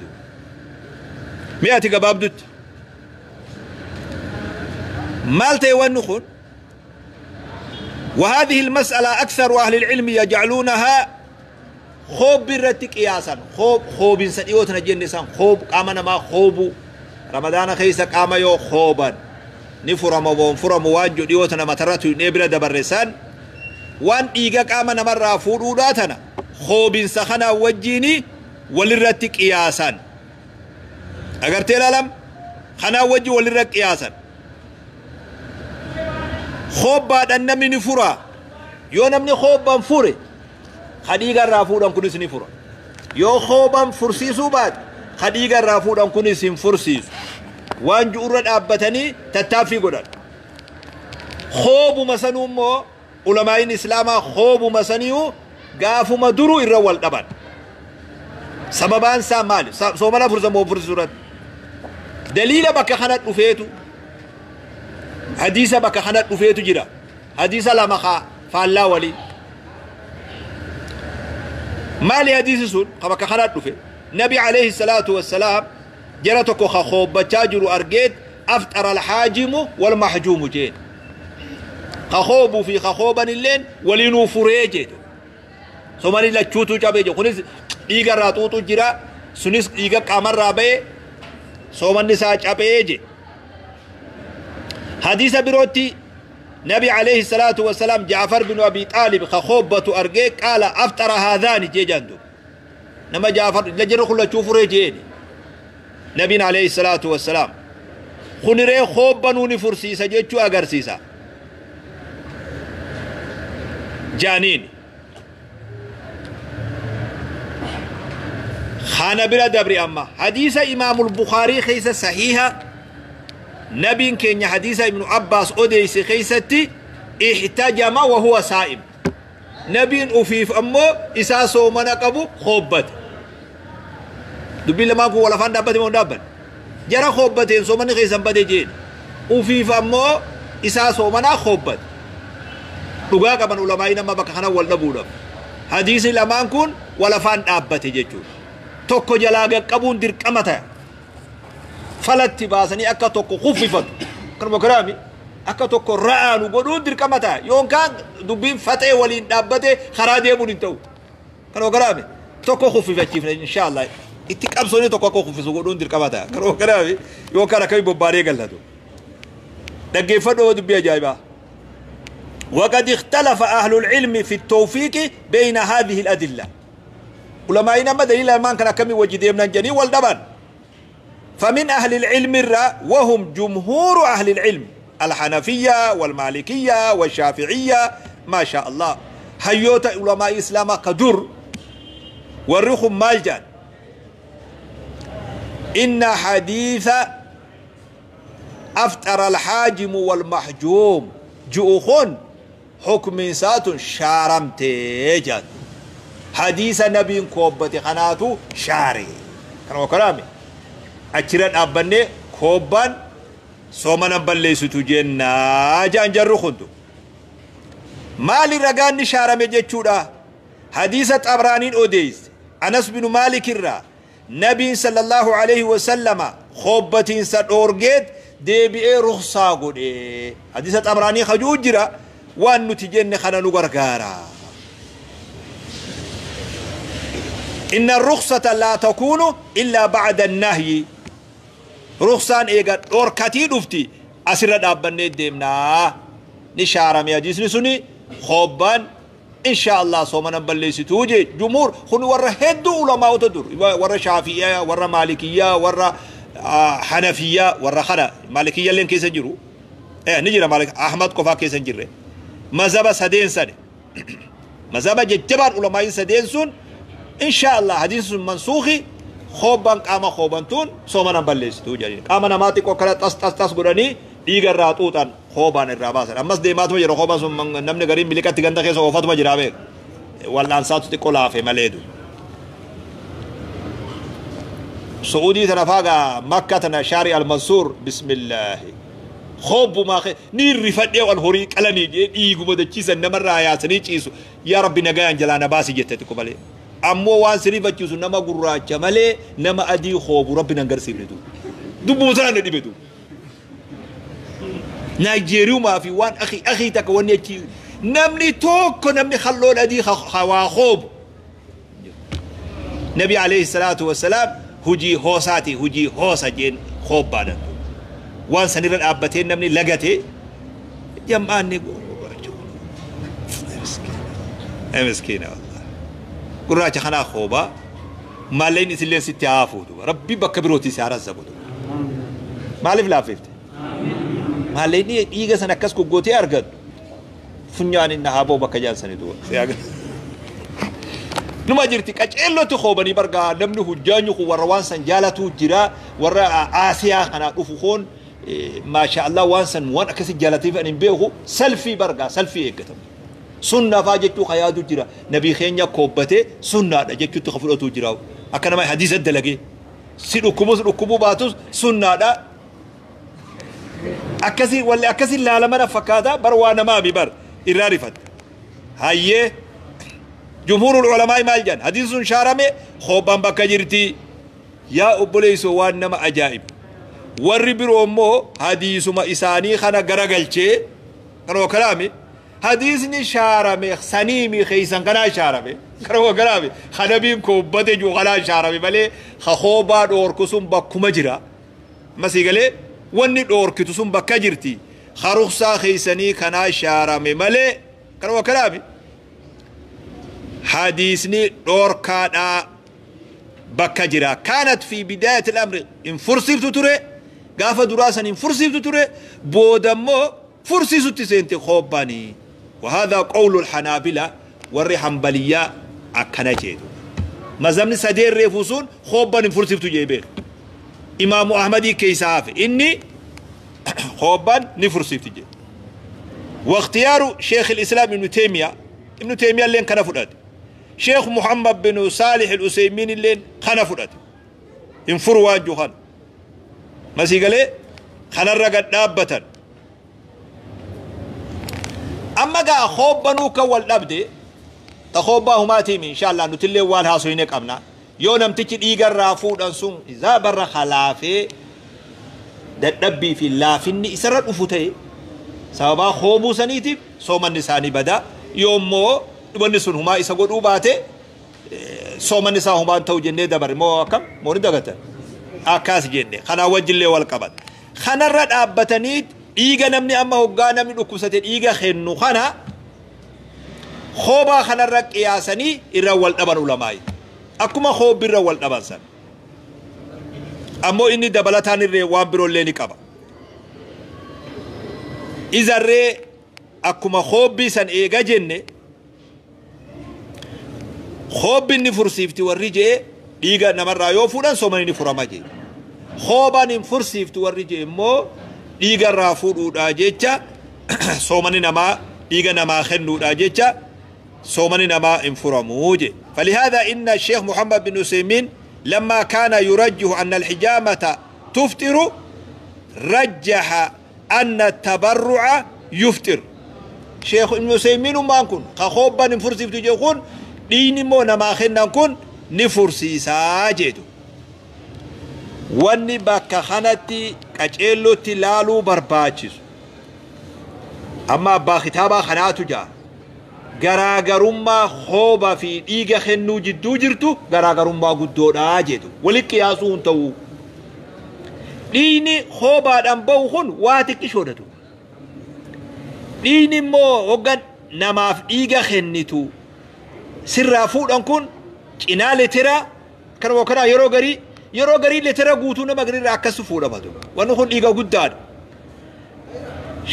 Mee ati gabaabdutti maal ta'e wanni kun? وهذه المسألة أكثر أهل العلم يجعلونها خوب بالرت قياسا خوب خوب سديوتنا جنسان خوب قامنا ما خوب رمضان خيسا قام يو خوبا نفرم وفرم وانجو ديوتنا مترتو نبرة دبرسان وان إيقا قامنا مرة فوروداتنا خوب سخنا وجيني وللرت قياسا أقرتي الألم خنا وجي وللرت قياسا خوب بعد النمي نفرا يو نمني خوبا فوري خديجة رافودان كنس نفرا يو خوبا فرسيسو بعد خديجة رافودان كنس فرسيس وان جورد أبتني تتافي قدر خوب مسنو مو علماء الإسلام خوب مسنيو قافو مدرو الرول طبعا سببان سامال سومنا فرزة مو فرزورات دليل بك خنات نفيتو حديث بك خنات نفيتو جرا حديث لا مخا فالله ولي مالي حديث سون بك خنات نفيت نبي عليه الصلاة والسلام جرتك خوب بتاجر أرجيت أفطر الحاجم والمحجوم جين خخوب في خخوبا اللين ولينو فريجيت سومالي لا تشوتو جابيجو خنس إيجا راتوتو جرا سنس إيجا قمر رابي سومن نساء جابيجي حديث بروتي نبي عليه الصلاة والسلام جعفر بن أبي طالب خخوبة أرجي قال أفطر هذان جيجاندو نما جعفر لجر خلا تشوف رجيني نبي عليه الصلاة والسلام خنري خوب بنوني فرسيسا جيتشو أغرسيسا جانين خانا بلا دبري أما حديث إمام البخاري خيسة صحيحة نبي كين حديث ابن عباس أوديس خيستي احتجم وهو صائم Nabiin ufiif ammoo isaa soomana qabu khoobbate. Dubbiin lamaan kun wal afaan dhaabbate moo hin dhaabbanne? Jara khoobbateen soomanni keessan bade jeen. Ufiif ammoo isaa soomanaa khoobbate. Dhugaa qaban ulamaa'iin amma bakka kana wal dhabuudhaaf. Hadiisni lamaan kun wal afaan dhaabbate jechuudha. Tokko jalaa qaqqabuun dirqama ta'a. Falatti baasanii akka tokko kuffifatu. Kanuma karaami akka tokko ra'aanu godhuun dirqama ta'a. Yookaan dubbiin faxee waliin dhaabbate karaa deemuun hin ta'u. Kanuma karaami tokko kuffifachiifne inshaallah. Itti qabsoonni tokko akka kuffisu godhuun dirqama ta'a. Kanuma karaami yookaan akkamii bobbaanee gallatu. Dhaggeeffadhoo dubbii ajaa'ibaa. وقد اختلف أهل العلم في التوفيق بين هذه الأدلة. علماء ما دليل ما كان كم وجد من جني والدبن. فمن أهل العلم الرا وهم جمهور أهل العلم الحنفية والمالكية والشافعية ما شاء الله هيوت علماء إسلام قدر ورخم مالجان. إن حديث أفطر الحاجم والمحجوم جؤخون حكم سات شارمتي حديث نبي كوبتي خناتو شاري كانوا كلامي أشيران أبني كوبان سومنا بلسيتو جنة جان جرو خندو مالي رجاني شارمي جتشودا حديث طبراني أوديس أنس بن مالك الرا نبي صلى الله عليه وسلم خوبتين سدورجيت دي رخصة قولي حديث طبراني خجوجرا وان نتجن خنا نغرغارا إن الرخصة لا تكون إلا بعد النهي رخصان إيغا أوركاتي دفتي أسرة دابني ديمنا نشارة مياجيس نسوني خوبان إن شاء الله صومنا بلسي توجي جمهور خن ورا هدو علماء تدور ورا شافعية ورا مالكية ورا حنفية ورا خنا مالكية لين كيسن جرو إيه نجرا مالك أحمد كفا كيسن جري مذهب سدين سنة مذهب جبار علماء سدين سن إن شاء الله حديث منسوخي خوبان قام خوبان تون صومنا بلسي توجي قام نماتي كوكلا تس تس تس غراني dhiiga irraa xuuxan hoobaan irraa baasan ammas deemaatuma jira hoobaan sun namni gariin miliqatti ganda keessa oofatuma jira beek wal'aansaatu xiqqoo laafe malee du Su'uudii tana faagaa Makka tana Shaari Almansuur bismillaahi hoobumaa ni rifadhee wal horii qalanii jee dhiiguma dachiisan namarraa yaasanii ciisu yaa rabbi nagayaan jalaa na baasi jette xiqqoo malee ammoo waan si rifachiisu nama gurraacha malee nama adii hoobu rabbi nan garsiifne du dubbuma sana na dhibe du نيجيريوما في وان أخي أخي تكوني نمني توك نمني خلون أدي خواخوب نبي عليه الصلاة والسلام هجي هوساتي هجي هوسا جين خوب بعد وان سنير الأبتين نمني لقتي جمعني مسكينة والله قراءة خنا خوبا ما لين إسلين ستة عافو ربي بكبروتي سعر الزبود ما لف لاففت Maaleenni dhiiga sana akkas goggootee argattu funyaan inni haaboo bakka jaalsanii du'a. Numa jirti qaceellootti hoobanii bargaa namni hujjaanyu kun warra waan san jaalatu jira warra Aasiyaa kanaa dhufu koon maasha Allah waan san waan akkasii jaalateef ani hin beeku salfii bargaa salfii eeggatamu. Sunnaa faa jechuu kayaadu jira nabii keenya koobbatee sunnaadha jechuutti ka fudhatu jira akka nama hadiisa dalagee si dhukkubus dhukkubuu baatus sunnaadha. Akkasii walli akkasii laalamana fakkaata bar waa namaa mi bar irraa rifatte hayyee jumhuurul ulamaa maal jedhan hadiisni sun shaarame hoobaan bakka jirti yaa obboleessoo waan nama ajaa'ibu warri biroo immoo hadiisuma isaanii kana garagalchee kanoo kalaame hadiisni shaarame saniimi keeysan kanaa shaarame kanoo kalaame kanabiin koobbate jiru kanaa shaarame malee ha hoobaa dhoorku sun bakkuma jira masii galee wanni dhoorkitu sun bakka jirti haruksaa keeysanii kanaa shaarame malee kanuma kalaami hadiisni dhoorkaadhaa bakka jira kaanat fi bidaayati al-amri in fursiiftu ture gaafa duraa san hin fursiiftu ture boodammoo fursiisutti seente hoobbaanii وهذا قول الحنابلة warri hanbaliyyaa akkana jeetu mazhabni sadeen reefuu sun hoobbaan hin fursiiftu jee beeku إمام أحمدي كيساف إني خوبان نفرسيف تجي واختيار شيخ الإسلام ابن تيمية Ibnu Teemiyaa illeen kana fudhate. Sheekh Muhammad bin Saalih al-Useymiin illeen kana fudhate. Hin furu waan jiru kana. Masii galee kanarra gad dhaabbatan. Amma gaa hoobbanuu kan wal dhabde ta hoobbaa humaatiimi inshaallah nutillee waan haasoyne qabna. Yoo namtichi dhiigarraa fuudhan sun isaa barra halaafee dadhabbii fi laafinni isarra dhufu ta'e sababaa hoobuu saniitiif soomanni isaanii bada. Yoommoo wanni sun humaa isa godhuu baate soomanni isaa humaan ta'u jennee dabare moo akkam moo ni dagatan akkas jenne kanaa wajjillee wal qaban. Kanarra dhaabbatanii dhiiga namni amma hoggaa namni dhukkubsate dhiiga kennu kana hoobaa kanarra qiyaasanii irra wal dhaban ulamaayi. Akkuma hoobbiirra wal dhaban san. Ammoo inni dabalataan irree waan biroollee ni qaba. Izarree akkuma hoobbii san eega jenne hoobbiin ni fursiifti warri jee dhiiga namarraa yoo fuudhan soomani ni furama jee. Hoobaan hin fursiiftu warri jee immoo dhiigarraa fuudhuudhaa jecha soomani namaa dhiiga namaa kennuudhaa jecha soomani namaa hin furamuu jee. فلهذا إن الشيخ محمد بن عثيمين لما كان يرجح أن الحجامة تفطر رجح أن التبرع يفطر. شيخ ابن عثيمين ما كن خخوبا نفرسي في تجيخون ديني مو نما خنا كن نفرسي ساجدو واني باكا خانتي كاجيلو تلالو برباچس أما با خطابا خناتو جا garaagarummaa hoobaa fi dhiiga kennuu jidduu jirtu garaagarummaa guddoodhaa jedhu walitti qiyaasuu hin ta'u. Dhiigni hoobaadhaan bahu kun waa xiqqishoodhatu. Dhiigni immoo hoggan namaaf dhiiga kennitu sirraa fuudhan kun cinaa litira kanuma kanaa yeroo garii litira guutuu nama gariirraa akkas fuudhamatu. Wanni kun dhiiga guddaadha.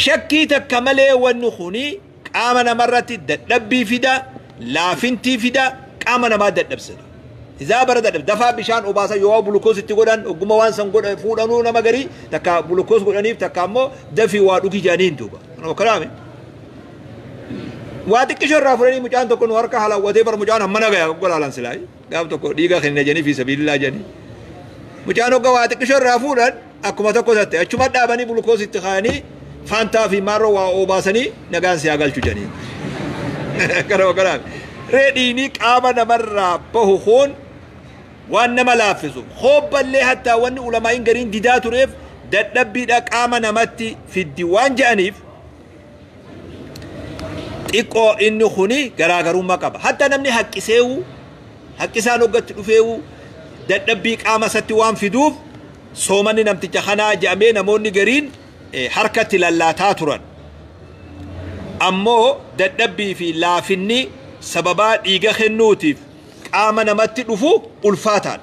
Shakkii takka malee wanni kuni qaama namarratti dadhabbii fida, laafintii fida, qaama namaa dadhabsatu. Isaa bara dadhab dafaa bishaan obaasa yoo bulukoos itti godhan ogguma waan san godhan fuudhanuu nama garii takka bulukoos godhaniif takka ammoo dafii waa dhugi jedhaniin duuba. Kanuma kanaame. Waa xiqqishoo irraa fudhanii mucaan tokko nu harka halaawwatee bara mucaan hammana gaya golaalan silaa gaaf tokko dhiiga kenna jedhanii fi sabiilillaa jedhanii. Mucaan hogga waa xiqqishoo irraa fuudhan akkuma tokko tatte achuma dhaabanii bulukoos itti kaa'anii faantaa fi maarroo waa obaasanii nagaan si galchu jedhanii. Kanuma kanaame. Reedhiini qaama namarraa bahu kun waan nama laaffisu. Hoobballee hattaa wanni ulamaa'iin gariin didaa tureef dadhabbiidha qaama namatti fiddi waan je'aniif xiqqoo inni kuni garaagarummaa qaba. Hatta namni haqqiseewu haqqisaan hoggatti dhufeewu dadhabbii qaama isatti waan fiduuf soomanni namticha kanaa je'amee namoonni gariin harkatti lallaataa turan. Ammoo dadhabbii fi laafinni sababaa dhiiga kennuutiif qaama namatti dhufu ulfaataan.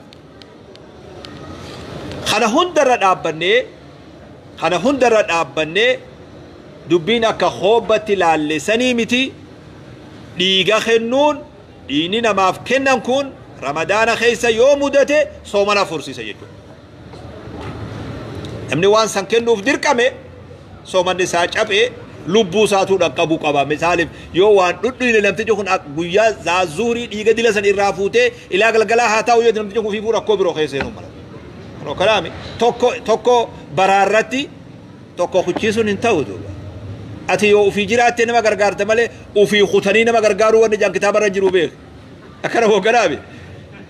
Kana hundarra dhaabbannee dubbiin akka hoobbatti laallesanii miti dhiiga kennuun dhiigni namaaf kennan kun ramadaana keessa yoo mudate soomana fursiisa jechuudha. Namni waan san kennuuf dirqame soomanni isaa caphee lubbuu isaatuu dhaqqabuu qaba. Misaaliif yoo waan dhudhiine namtichi kun guyyaa zaazuurii dhiiga dila san irraa fuutee ilaa galgalaa haa ta'u yoo namtichi kun fiifuu rakkoo biroo keessa seenuu mala. Kanoo kanaami tokko baraarratti tokko kuchiisuun hin ta'u duuba. Ati yoo ofii jiraattee nama gargaarte malee ofii kutanii nama gargaaruu wanni jaan kitaaba irra jiru beek. Akkana hoo kanaami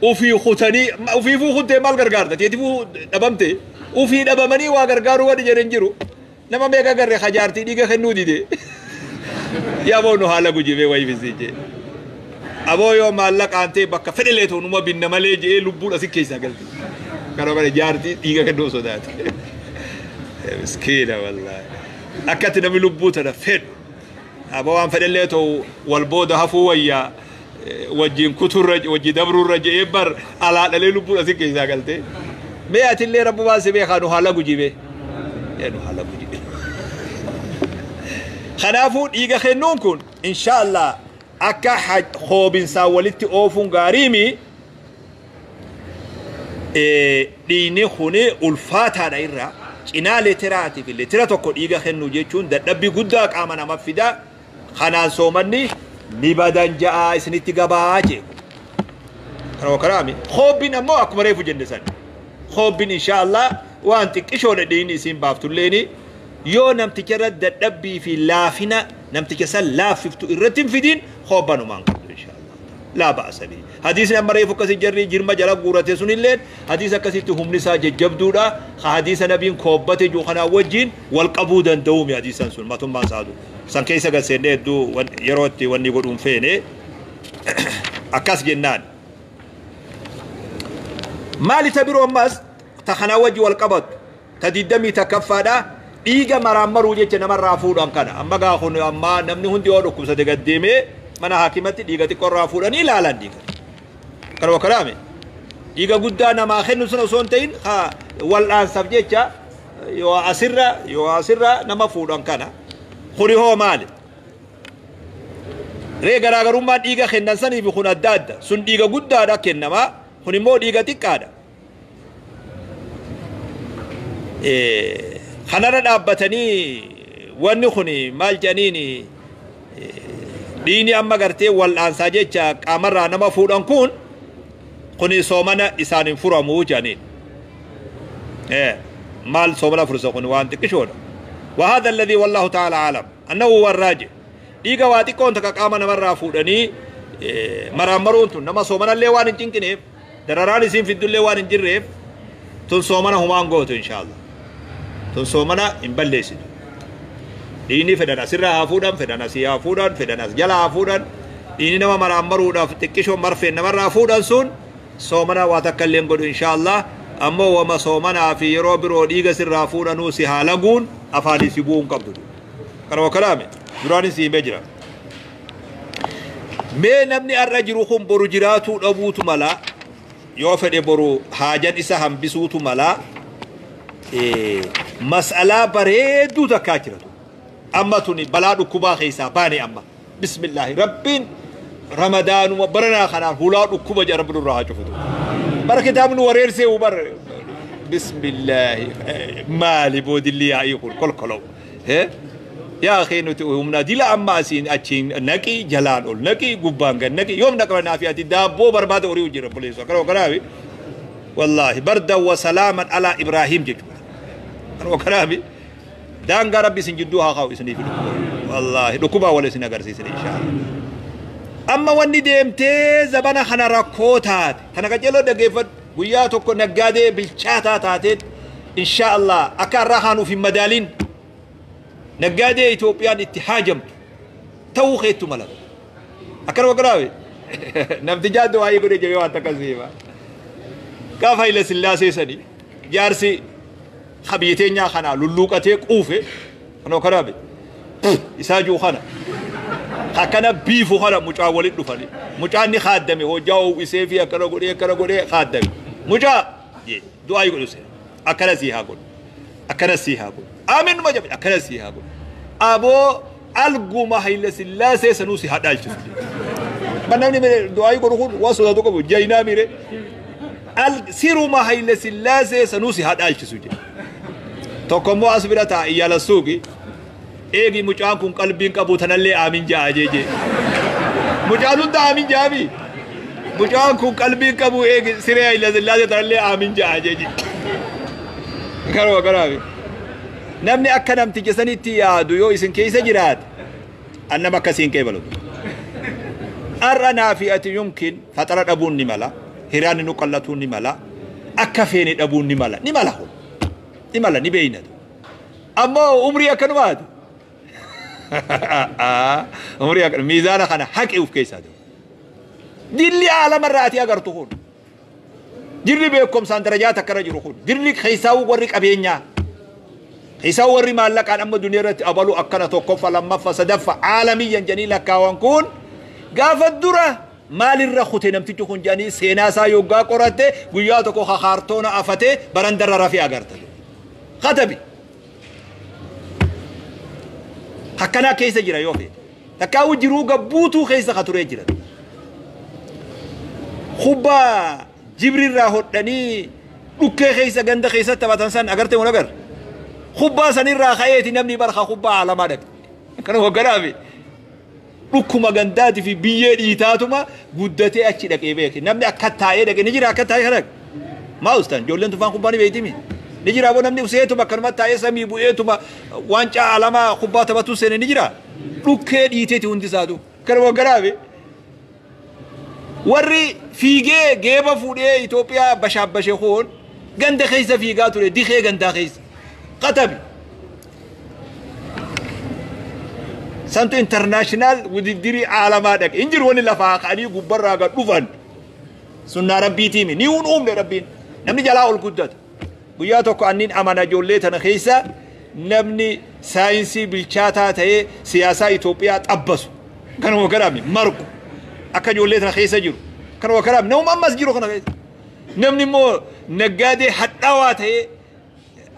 ofii kutanii ofiifuu kuttee maal gargaarta? Teetifuu dhabamte ofii dhabamanii waa gargaaruu wanni jedhan jiru. Nama meeqa garree hajaartii dhiiga kennuu dide. Yaa boo nu haala gujibee wayii fisiijee. Aboo yoo maallaqaan ta'e bakka fedhelee ta'u numa binna malee je'ee lubbuun asi keessaa galte. Kanoo kana jaartii dhiiga kennuu sodaate. Miskiina wallaahi. Akkatti namni lubbuu tana fedhu. Aboo waan fedhellee ta'u wal booda hafuu wayyaa wajjin kuturra wajji dabruurra je'ee bar alaa dhalee lubbuun asi keessaa galte. Mee atillee rabbumaan si beekaa nu haala gujibee. Nu haala gujibee. Kanaafuu dhiiga kennuun kun inshaallah akka hoobinsaa walitti oofuun gaariimi dhiigni kuni ulfaataadha irraa cinaa leetiraatiif leetira tokko dhiiga kennuu jechuun dadhabbii guddaa qaama nama fida. Kanaan soomanni Ni badan ja'aa isinitti gabaa jee. Kana karaami. Hoobbiin ammoo akkuma reefu jenne san. Hoobbiin insha Allah waan xiqqishoodha dhiigni isiin baaftulleeni yoo namticha irra dadhabbii fi laafina namticha san laaffiftu irratti hin fidin hoobbanumaan qabdu insha Allah. Laa ba'asa bihi. Hadiisni amma reefu akkasii jarri jirma jala guurate sunilleen hadiisa akkasitti humni isaa jajjabduudha. Ka hadiisa nabiin koobbate jiru kanaa wajjin wal qabuu danda'uumi hadiisan sun matummaan isaatu. San keessa gad seennee hedduu yeroo itti wanni godhuun feene akkas jennaan. Maali ta biroo ammas ta kanaa wajji wal qabatu ta 21ffaadha dhiiga maraammaruu jecha namarraa fuudhan kana amma gaa kun amma namni hundi yoo dhukkubsate gad deemee mana haakimatti dhiiga xiqqoo irraa fuudhanii ilaalan dhiiga. Kanuma kanaame dhiiga guddaa namaa kennu sun osoo hin ta'in wal'aansaaf jecha yoo asirra nama fuudhan kana kuni hoo maali? Ree garaagarummaan dhiiga kennan saniif kun adda adda sun dhiiga guddaadha kennamaa kun immoo dhiiga xiqqaadha. Kanarra dhaabbatanii wanni kun maal jedhaniin dhiigni amma gartee wal'aansaa jecha qaamarraa nama fuudhan kun kuni soomana isaan hin furamuu jedhaniin. Maal soomana fursa kun waan xiqqishoodha. وهذا الذي والله تعالى أعلم أنه هو الراجح. dhiiga waa xiqqoon takka qaama namarraa fuudhanii maraammaruun tun nama soomanallee waan hin cinqineef dararaan isiin fiddullee waan hin jirreef tun soomana humaan gootu inshaallah. Tun soomana hin balleessitu. Dhiigni fedhan asirraa haa fuudhan, fedhan asii haa fuudhan, fedhan as jala haa fuudhan. Dhiigni nama maraammaruudhaaf xiqqishoo marfeen namarraa fuudhan sun soomana waa takka illee godhu inshaallah. Ammoo wama soomanaa fi yeroo biroo dhiiga sirraa fuudhanuu si haa laguun afaanii si bu'uu hin qabdu. Kanuma kanaame duraanis si himee jira. Mee namni har'a jiru kun boru jiraatuu dhabuutu mala yoo fedhe boru haajan isa hambisuutu mala mas'alaa bareedduu takkaa jiratu. Amma tuni balaa dhukkubaa keessaa baane amma. Bismillaahi rabbiin ramadaanuma baranaa kanaan hulaa dhukkuba jedha rabbi nurraa haa cufutu. Bara kitaabni wareersee bar bismillaahi maali boodilli yaa'ii kun kolkolow. Yaa akhi nuti humna dila amma asiin achiin naqii jalaan ol naqii gubbaan gad naqii yoom naqama naafi ati daabboo barbaada horii jira obboleessu akkana kanaafi wallaahi bardan wa salaaman alaa Ibraahim jechuudha. Kanuma kanaafi daangaa rabbi isin jidduu haa kaa'u isiniif dhukkuba wallaahi dhukkubaa wal isin agarsiisin inshaallah. Amma wanni deemtee zabana kana rakkoo taate tana qajeeloo dhaggeeffadhu guyyaa tokko naggaadee bilchaataa taateen inshaallah akka har'aa kaanuuf hin madaaliin naggaadee Itoophiyaan itti haajamtu ta'uu keettu mala. Akkanuma kanaafi namtichaa du'aayii godhee jabee waan takka siima. Gaafa Haile Sillaasee sanii jaarsi biyya teenyaa kanaa lulluuqatee quufe kanuma kanaafi isaa jiru kana akkana biifu kana mucaa walitti dhufanii mucaan ni kaaddame hojjaa uwwisee fi akkana godhee kaaddame mucaa du'aayii godhu seera akkana sii haa godhu akkana sii haa godhu amiin numa jabe akkana sii haa godhu aboo alguma Haile Sillaasee sanuu si haa dhaalchisu. Namni du'aayii godhu kun waan sodaatu qabu jaynaa miire siruma Haile Sillaasee sanuu si haa dhaalchisu jedhe. Tokko immoo as bira taa'a iyyaala suuqi eegi mucaan kun qalbiin qabu tanallee aamin ja'a jeejee. Mucaan hunda aamin ja'ami. Mucaan kun qalbiin qabu eegi siree Haile Sillaasee tanallee aamin ja'a jeejee. Kanuma kanaafi. Namni akka namticha sanitti yaadu yoo isin keessa jiraate annama akkasiin qeebalu. Har'a naafi ati yumkin faxara dhabuun ni mala, hiraanni nu qallatuun ni mala, akka feene dhabuun ni mala, ni mala ni mala ni beeynatu. Ammoo umrii akkanumaati. Umrii akkana miizaana kana haqi uf keessaa jiru. Dilli aalamarraa ati agartu kun. Jirri beekumsaan darajaa takkarra jiru kun. Jirri keessaawuu warri qabeenyaa. Isaa warri maallaqaan amma duniyaa irratti abalu akkana tokkoffa lammaffa sadaffa aalamiyyan jedhanii lakkaawan kun gaafa dura maalirra kute namtichi kun jedhanii seenaa isaa yoggaa qoratte guyyaa tokko kaartoona afatee barandarra rafee agarta. Katabi. Akkanaa keessa jira yoo feete. Takkaawuu jiruu gabbuutuu keessa ka turee jira. Kubbaa jibrirraa hodhanii dhukkee keessa ganda keessatti taphatan san agartee mun agarra. Kubbaa sanirraa ka'eeti namni barka kubbaa alamaa dhaqe. Kana hogganaafi. Dhukkuma gandaatii fi biyyee dhiitaatuma guddatee achi dhaqee beeke. Namni akka taa'ee dhaqe ni jira akka taa'ee kana. Maa ustaan ijoolleen tufaan kubbaa ni beektimi. Ni jira boo namni useetuma akkanuma taa'ee samii bu'eetuma waancaa alamaa kubbaa taphatu seene ni jira. Dhukkee dhiiteeti hundi isaatu. Kanuma garaabe. Warri fiigee geeba fuudhee Itoophiyaa bashaabbashe hoon ganda keessa fiigaa ture dikee gandaa keessa. Qatabi. Santu international wudiddirii aalamaa dhaqe. Hin jiru wanni lafaa ka'anii gubbarraa gad dhufan. Sunnaa rabbiitiimi. Ni hun uumne rabbiin. Namni jalaa ol guddata. Guyyaa tokko anniin amana ijoollee tana keessa namni saayinsii bilchaataa ta'ee siyaasaa Itoophiyaa xabbasu. Kanuma garaami marqu. Akka ijoollee tana keessa jiru. Kanuma garaami namuma ammas jiru kana keessa. Namni immoo naggaadee hadhaawaa ta'ee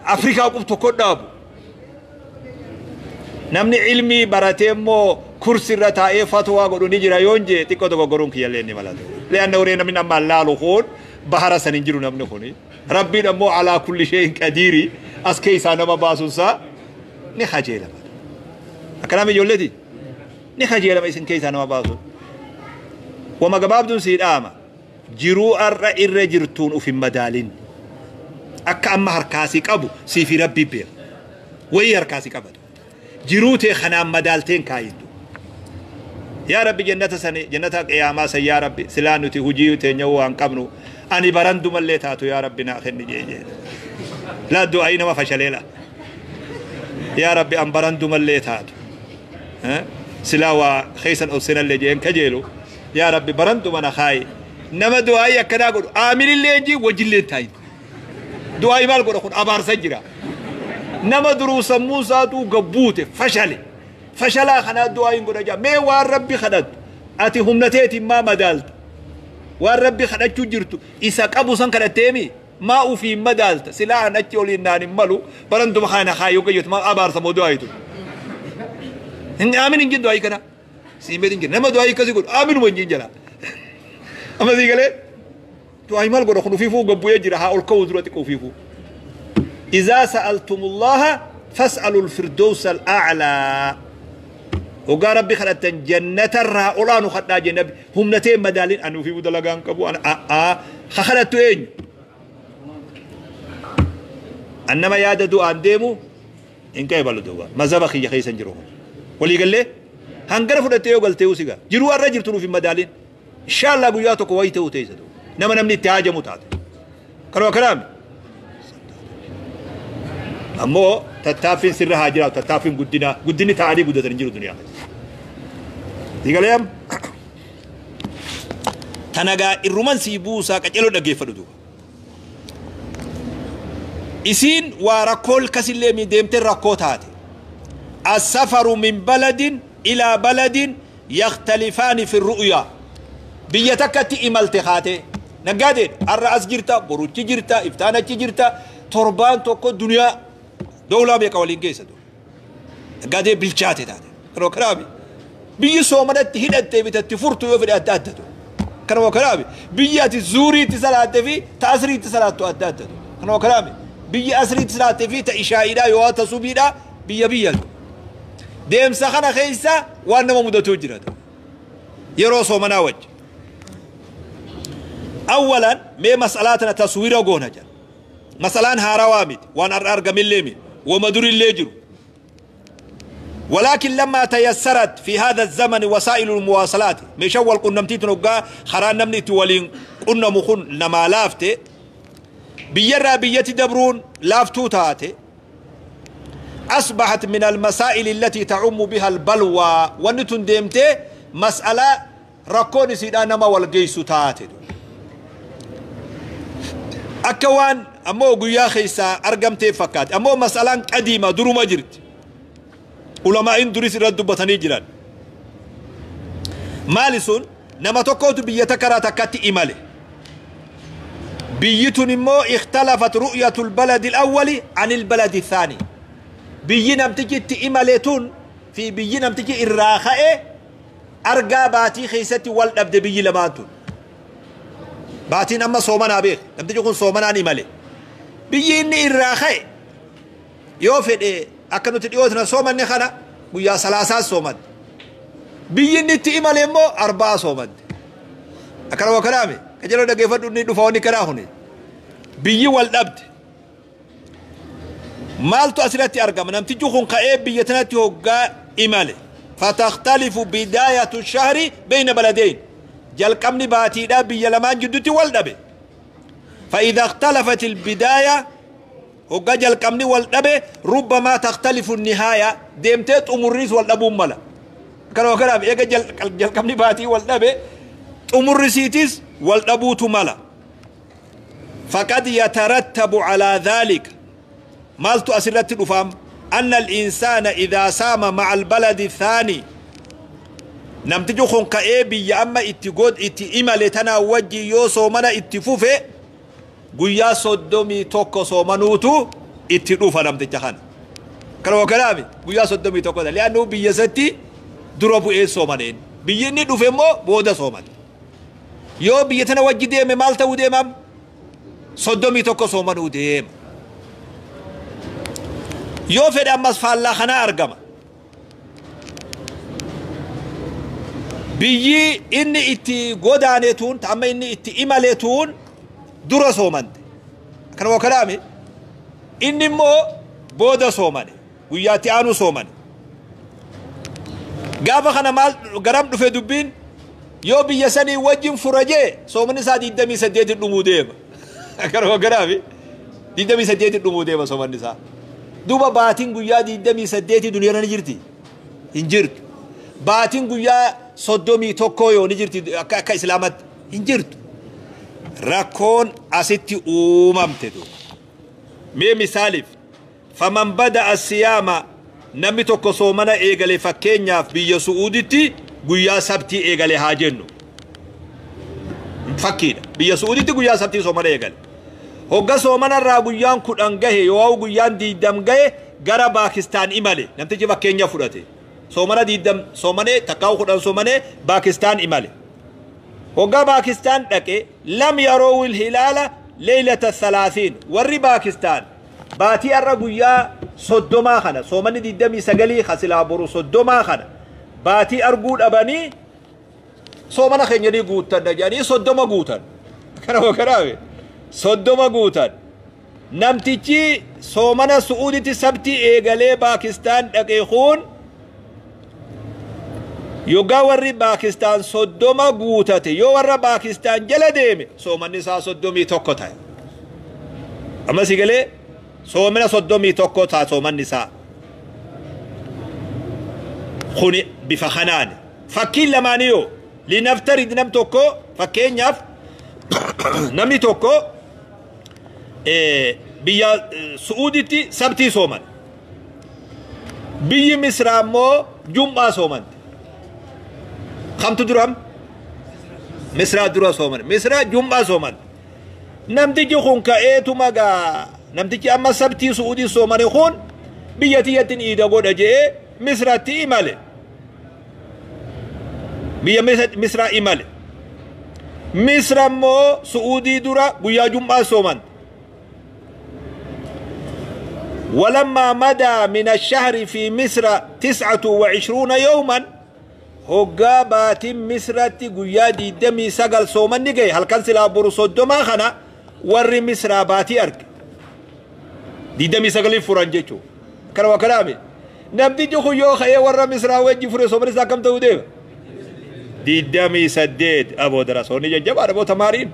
Afrikaa qub tokko dhaabu. Namni ilmii baratee immoo kursirra taa'ee fatwaa godhu ni jira yoon jee xiqqoo tokko goruun kiyyallee ni malatu. Leanna waree namni amma laalu kun bahara san hin jiru namni kuni. Rabbiin ammoo alaa kulli shay'in qadiiri as keessaa nama baasuunsaa ni kajeelama. Akkanaam ijoolleeti ni kajeelama isin keessaa nama baasuun. Wama gabaabduun sii dhaama jiruu arra irra jirtuun uf hin madaalin. Akka amma harkaasii qabu siifi rabbi beeka. Wayii harkaasii qabatu. Jiruu tee kanaan madaalteen kaayintu. Yaa Rabbi jannata sani jannata qiyaamaa san yaa Rabbi silaa nuti hujii teenya waan qabnu ani barandumallee taatu yaa Rabbi naa kenni jee jee. Laa du'aayii nama fashaleela. Yaa Rabbi an barandumallee taatu. Silaa waa keessan ol seenallee jeen kajeelu. Yaa Rabbi baranduma na kaayi. Nama du'aayii akkanaa godhu aaminillee jii wajjillee taayin. Du'aayii maal godha kun abaarsa jira. Nama duruu sammuu isaatuu gabbuute fashale. Fashalaa kanaa du'aayiin godha jaa. Mee waan Rabbi kadhattu ati humna teetiin maa madaalta? Waan Rabbi kadhachuu jirtu isa qabu san kadhatteemi maa ufiin madaalta? Silaa an achi oliin naan hin malu baranduma kana kaayoo gayyatu maa abaarsa moo du'aayitu? Hin aamin hin jin du'aayii kana. Siin beetin jira. Nama du'aayii akkasii godhu aaminuma hin jin jala. Amma sii galee du'aayii maal godha kun ufiifuu gabbu'ee jira haa ol ka'uu dura xiqqoo ufiifuu. إذا سألتم الله فاسألوا الفردوس الأعلى. وقال ربي خلت جنة الرا أولانو خدنا جنب هم نتين مدالين أنو في بدلقان كبو أنا خخلت إين أنما ياددو أنديمو إن كيف بلدوا ما زبخي يخي سنجروهم ولي قال لي هنقرف نتيو قلتيو سيغا جرو الرجل تنو في مدالين إن شاء الله قياتك ويتو تيزدو نما نمني تهاجمو تاتي كانوا كلامي ammoo tattaaffiin sirra haa jiraatu tattaaffiin guddinaa guddinni ta'anii guddatan hin jiru duniyaa keessa. Digalee tanagaa irruman sii buusaa qaceloo dhaggeeffadhu duuba. Isiin waa rakkoo kasillee mi deemtee rakkoo taate. As-safaru min baladin ilaa baladin yakhtalifaani fi ru'yaa. Biyya takkatti imalte haate. Naggaadeen har'a as jirta boruchi jirta iftaan achi jirta torbaan tokko duniyaa dawlaa meeqa waliin geessa duuba. Naggaadee bilchaate taate. Kanuma kanaami biyyi soomanatti hidhattee bitatti furtu yoo fedhe adda addatu. Kanuma kanaami biyyi ati zuuriitti salaattee fi ta asriitti salaattu adda addatu. Kanuma kanaami biyyi asriitti salaattee fi ta ishaa'iidhaa yoo ta subiidhaa biyya biyya. Deemsa kana keessa waan nama mudatu jira. Yeroo soomanaa wajji. Awwalan mee mas'alaa tana taswiira goona jira. Masalaan haarawaa miti waan har'a argamillee miti wama durillee jiru. ولكن لما تيسرت في هذا الزمن وسائل المواصلات مشوال قنمتي تنقى خران نمني تولين قلنا مخون نما لافتي بيرا بيتي دبرون لافتو تاتي أصبحت من المسائل التي تعم بها البلوى ونتن ديمتي مسألة ركون سيدانا ما والقيسو تاتي أكوان أمو قيا خيسا أرقمتي فكات أمو مسألة قديمة درو ما جرت علماء درس رد بطني جيران مالسون نما تكوت بيتكرا تكاتي إمالي بيتون مو اختلفت رؤية البلد الأول عن البلد الثاني بينا بتجي تإماليتون في بينا بتجي الراخاء أرقى باتي خيستي والأبد بيي لماتون باتين أما صومنا بيخ نبتجي يكون صومنا إمالي بيين الراخاء يوفد إيه akka nuti dhiyootina soomanni kana guyyaa salaasaa sooman. Biyyi inni itti imale immoo arbaa soomante. Akkana waa kanaame qajeeloo dhaggeeffadhu, inni dhufa wanni kanaa kuni biyyi wal dhabde. Maaltu asirratti argama? Namtichi kun ka'ee biyya tanatti hoggaa imale, fatakhtalifu bidaayatu shahri bayna baladeyn, jalqabni baatiidhaa biyya lamaan jidduutti wal dhabe. فإذا اختلفت البداية، hoggaa jalqabni wal dhabe، ربما تختلف النهاية، deemtee xumurriis wal dhabuun mala. Kanuma kanaaf eega jalqabni baatii wal dhabe, xumurrisiitis wal dhabuutu mala. فقد يترتب على ذلك، maaltu asirratti dhufaam؟ أن الإنسان إذا صام مع البلد الثاني، namtichi kun ka'ee biyya amma itti god itti imale tanaa wajji yoo soomana itti fufe, guyyaa 31 soomanuutu itti dhufa namticha kana. Kanuma kanaami guyyaa 31, li'annu biyya isatti dura bu'ee soomaneen, biyyi inni dhufe immoo booda sooman. Yoo biyya tana wajji deeme maal ta'uu deemam? 31 soomanuu deema. Yoo fedhe ammas faallaa kanaa argama. Biyyi inni itti godaanetuun, amma inni itti imaletuun dura soomante. Kanuma kanaami inni immoo booda soomane, guyyaatti aanu soomane. Gaafa kana maal garam dhufe dubbiin? Yoo biyya sanii wajjin furajee, soomanni isaa 28 dhumuu deema. Kanuma kanaami 28 dhumuu deema soomanni isaa. Duuba baatiin guyyaa 28 duniyaarra ni jirti? Hin jirtu. Baatiin guyyaa 31 yoo ni jirti akka islaamatti? Hin jirtu. Rakkoon asitti uumamte duuba. Mee misaaliif, فمن بدأ الصيام، namni tokko soomana eegale, fakkeenyaaf biyya Su'uuditti guyyaa sabtii eegale haa jennu. Fakkiidha. Biyya Su'uuditti guyyaa sabtii soomana eegale. Hogga soomana irraa guyyaan 10 gahe yoo guyyaan 20 gahe, gara Baakistaan imale. Namtichi fakkeenya fudhate. Soomana 20 soomanee, takkaa'u 10 soomanee Baakistaan imale. Hogga Baakistaan dhaqe، لم يروا الهلال ليلة الثلاثين، warri Baakistaan baatii har'a guyyaa 30 kana, soomanni 29 kasilaa boru 30 kana, baatii arguu dhabanii soomana keenya ni guuttanna jedhanii 30 guutan. Kana kanaabe 30 guutan. Namtichi soomana Su'uuditti sabtii eegalee Baakistaan dhaqe kun, yoggaa warri Baakistaan 30 guutate, yoo warra Baakistaan jala deeme, soomanni isaa 31 ta'e. Amma si galee? Soomina 31 ta'a soomanni isaa. Kuni bifa kanaan. Fakkiin lamaanii yoo لنفترض nam tokko, fakkeenyaaf namni tokko biyya Su'uuditti sabtii sooman. Biyyi Misraa immoo jum'aa soomante. Kamtu duram? Misraa dura sooman. Misraa jum'aa sooman. Namtichi kun ka'eetuma gaa, namtichi amma sabtii Su'uudii soomane kun biyya tiyyattiin iida godha je'ee Misraatti imale. Biyya Misraa imale. Misra immoo Su'uudii dura guyyaa jum'aa sooman. ولما مدى من الشهر في مصر 29 يوما، hoggaa baatiin Misratti guyyaa 29 soomanni gahe, halkan silaa boru 30 kana warri Misraa baatii arge, 29 furan jechuu. Kana waa kanaame namtichi kun yoo ka'ee warra Misraa wajji fure, soomanni isaa akkam ta'uu deema? 28. Aboo darasoonni jajjabaadha boo, tamaariin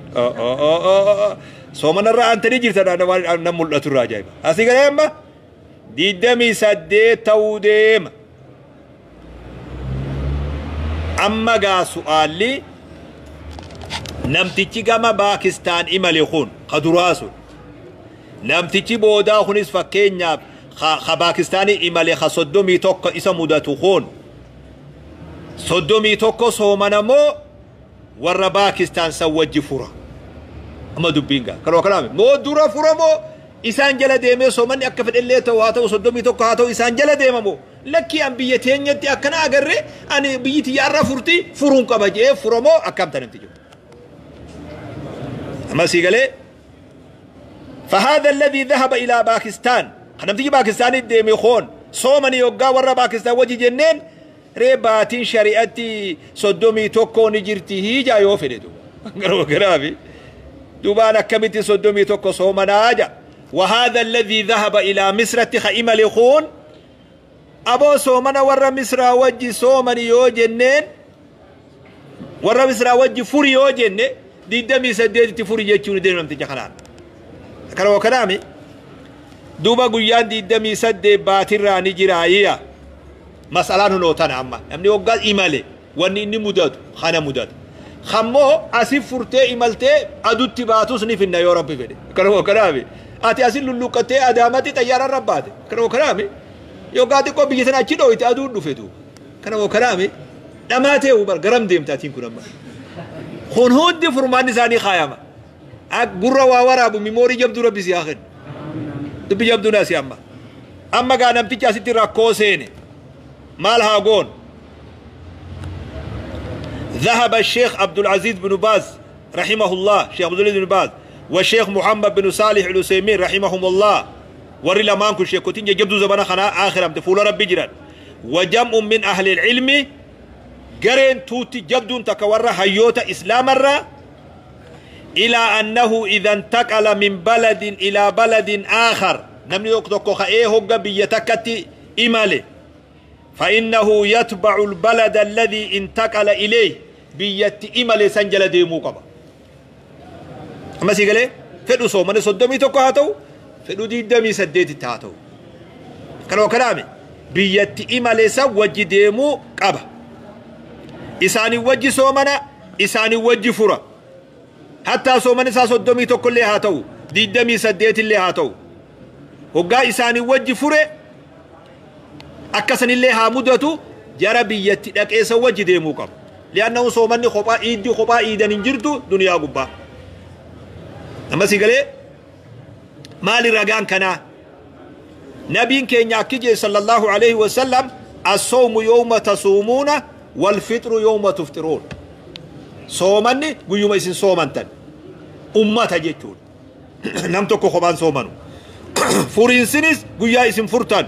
soomanarra aantanii jirtan nam mul'atu irraa ajaa'iba. Asii galee amma 28 ta'uu deema. Amma gaa su'aalli, namtichi gama Baakistaan imale kun ka duraa sun, namtichi boodaa kunis, fakkeenyaaf ka Baakistaanii imale ka 31 isa mudatu kun, 31 soomana moo warra Baakistaan san wajji fura? Amma dubbiin gaa kanuma kanaame, moo dura fura moo isaan jala deemee soomanni akka fedhellee ta'u haa ta'u, 31 haa ta'u, isaan jala deema moo lakkii an biyya teenyatti akkana agarre, ani biyyi tiyya irra furti, furuun qaba jee fura moo akkam tanatti jiru? Amma sii galee? فهذا الذي ذهب إلى باكستان، namtichi Baakistaanii deeme kun soomanii yoggaa warra Baakistaan wajji jenneen Ree baatiin shari'atti 31 ni jirti hiijaa yoo fedhe duuba. Garuu garaafi duubaan akkamitti 31 soomanaa ja. وهذا الذي ذهب إلى مصر خائم لخون أبو سومنا ور مصر وجه سومن يو جنين ور مصر وجه فري يو جنة دي دمي سديت فري يجون دين لم تجخلان كلام كلامي دوبا قيان دي دمي سد باتر راني جرايا مسألة نوتنا أما أمني وقال إيمالي واني إني مدد خانا مدد خمو أسيف فرتي إيمالتي أدوتي باتوس نفنا يا ربي فدي كلام كلامي ati asin lulluqqattee adaamatti xayyaara rabbaate kana kanaami yookaan xiqqoo biyya sana achi dhooyte aduun dhufe duuba kana kanaami dhamaatee bar garam deemta atiin kun amma kun hundi furmaanni isaanii kaayama gurra waa waraabu mimoorii jabduu rabbi si haa kennu dubbi jabduu naasi amma amma gaa namtichi asitti rakkoo seene maal haa goon. ذهب الشيخ عبد العزيز بن باز رحمه الله، شيخ عبد العزيز بن باز والشيخ محمد بن صالح العثيمين رحمهم الله وري لمانكو شيخ كوتين جبدو زبنا خنا آخر أم تفول ربي جيران وجمع من أهل العلم قرن توتي جبدون تكورا هيوتا إسلام الرا إلى أنه إذا انتقل من بلد إلى بلد آخر نمني يقدقو خيه بيتكتي إمالي فإنه يتبع البلد الذي انتقل إليه بيت إمالي سنجل ديمو قبا. أما سيقالي فدو صومني صدومي توكو هاتو فدو دي دمي سديتي تاتو كانوا كلامي بيت إمالي سوجي ديمو قبا إساني وجي صومنا إساني وجي فرا حتى صومني سا صدومي توكو اللي هاتو دي دمي سديتي اللي هاتو وقا إساني وجي فرا أكسن اللي هامدتو جرى بيت لك إيسا وجي ديمو قبا لأنه صومني خبا إيدي خبا إيدا ننجرتو دنيا قبا. أما سيقالي مالي رقان كنا نبيين كينيا كيجي صلى الله عليه وسلم الصوم يوم تصومون والفطر يوم تفطرون صومني قيوم إسن صومنتن أمتا جيتون نمتكو خبان صومنو فرين سنس قيا إسن فرتن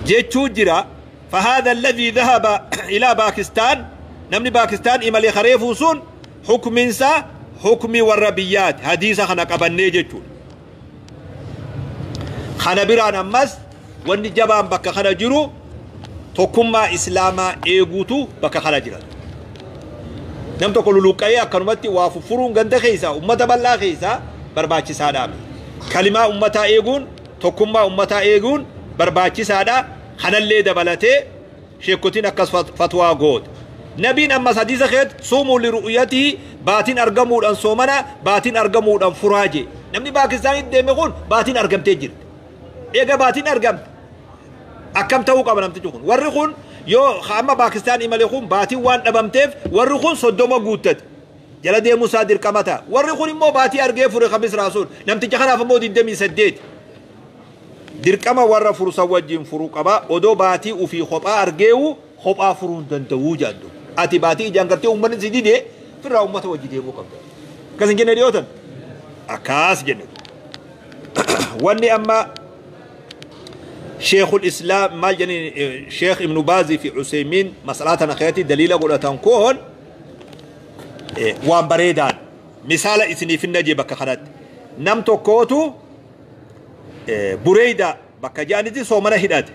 جيتو جرا. فهذا الذي ذهب إلى باكستان نمني باكستان إما لخريفوسون حكم إنسا حكم والربيات حديثة خنا قبني جتون خنا بران أمس واني جبان بكا خنا جرو تكما إسلاما إيغوتو بكا خنا جرا نم تقولوا لوكايا كنمتي واففرون غند خيسا أمتا بلا خيسا برباچي سادامي كلمة أمتا إيغون تكما أمتا إيغون برباچي سادا خنا اللي دبلتي شيكوتين أكس فتوى قود نبين أما حديث خيت صوموا لرؤيته باتين أرقموا أن صومنا باتين أرقموا أن فراجي نمني باكستاني ديمغون باتين أرقم تجرد إيجا باتين أرقم أكم توقع من أمتجون ورخون يو خاما باكستان إماليخون باتين وان أبمتف ورخون صدوما قوتت جلا دي مسادر كمتا ورخون إمو باتي أرقي فري خمس راسون نمتجخنا فمو دي دمي سديت دركما ورا فرصة وجين فروق أبا ودو باتي وفي خبا أرقيو خبا فرون دندو جادو أتي باتي جانكرتي أمني سيدي دي فرا أمته وجدي مو قبل كازن جنة ديوتن أكاس جنة واني أما شيخ الإسلام ما جني شيخ ابن باز في عثيمين مسألة خياتي دليل قولة تنكون وان بريدان مثال إثني في النجي بك خلت نمتو كوتو بريدة بك جانتي صومنا هدات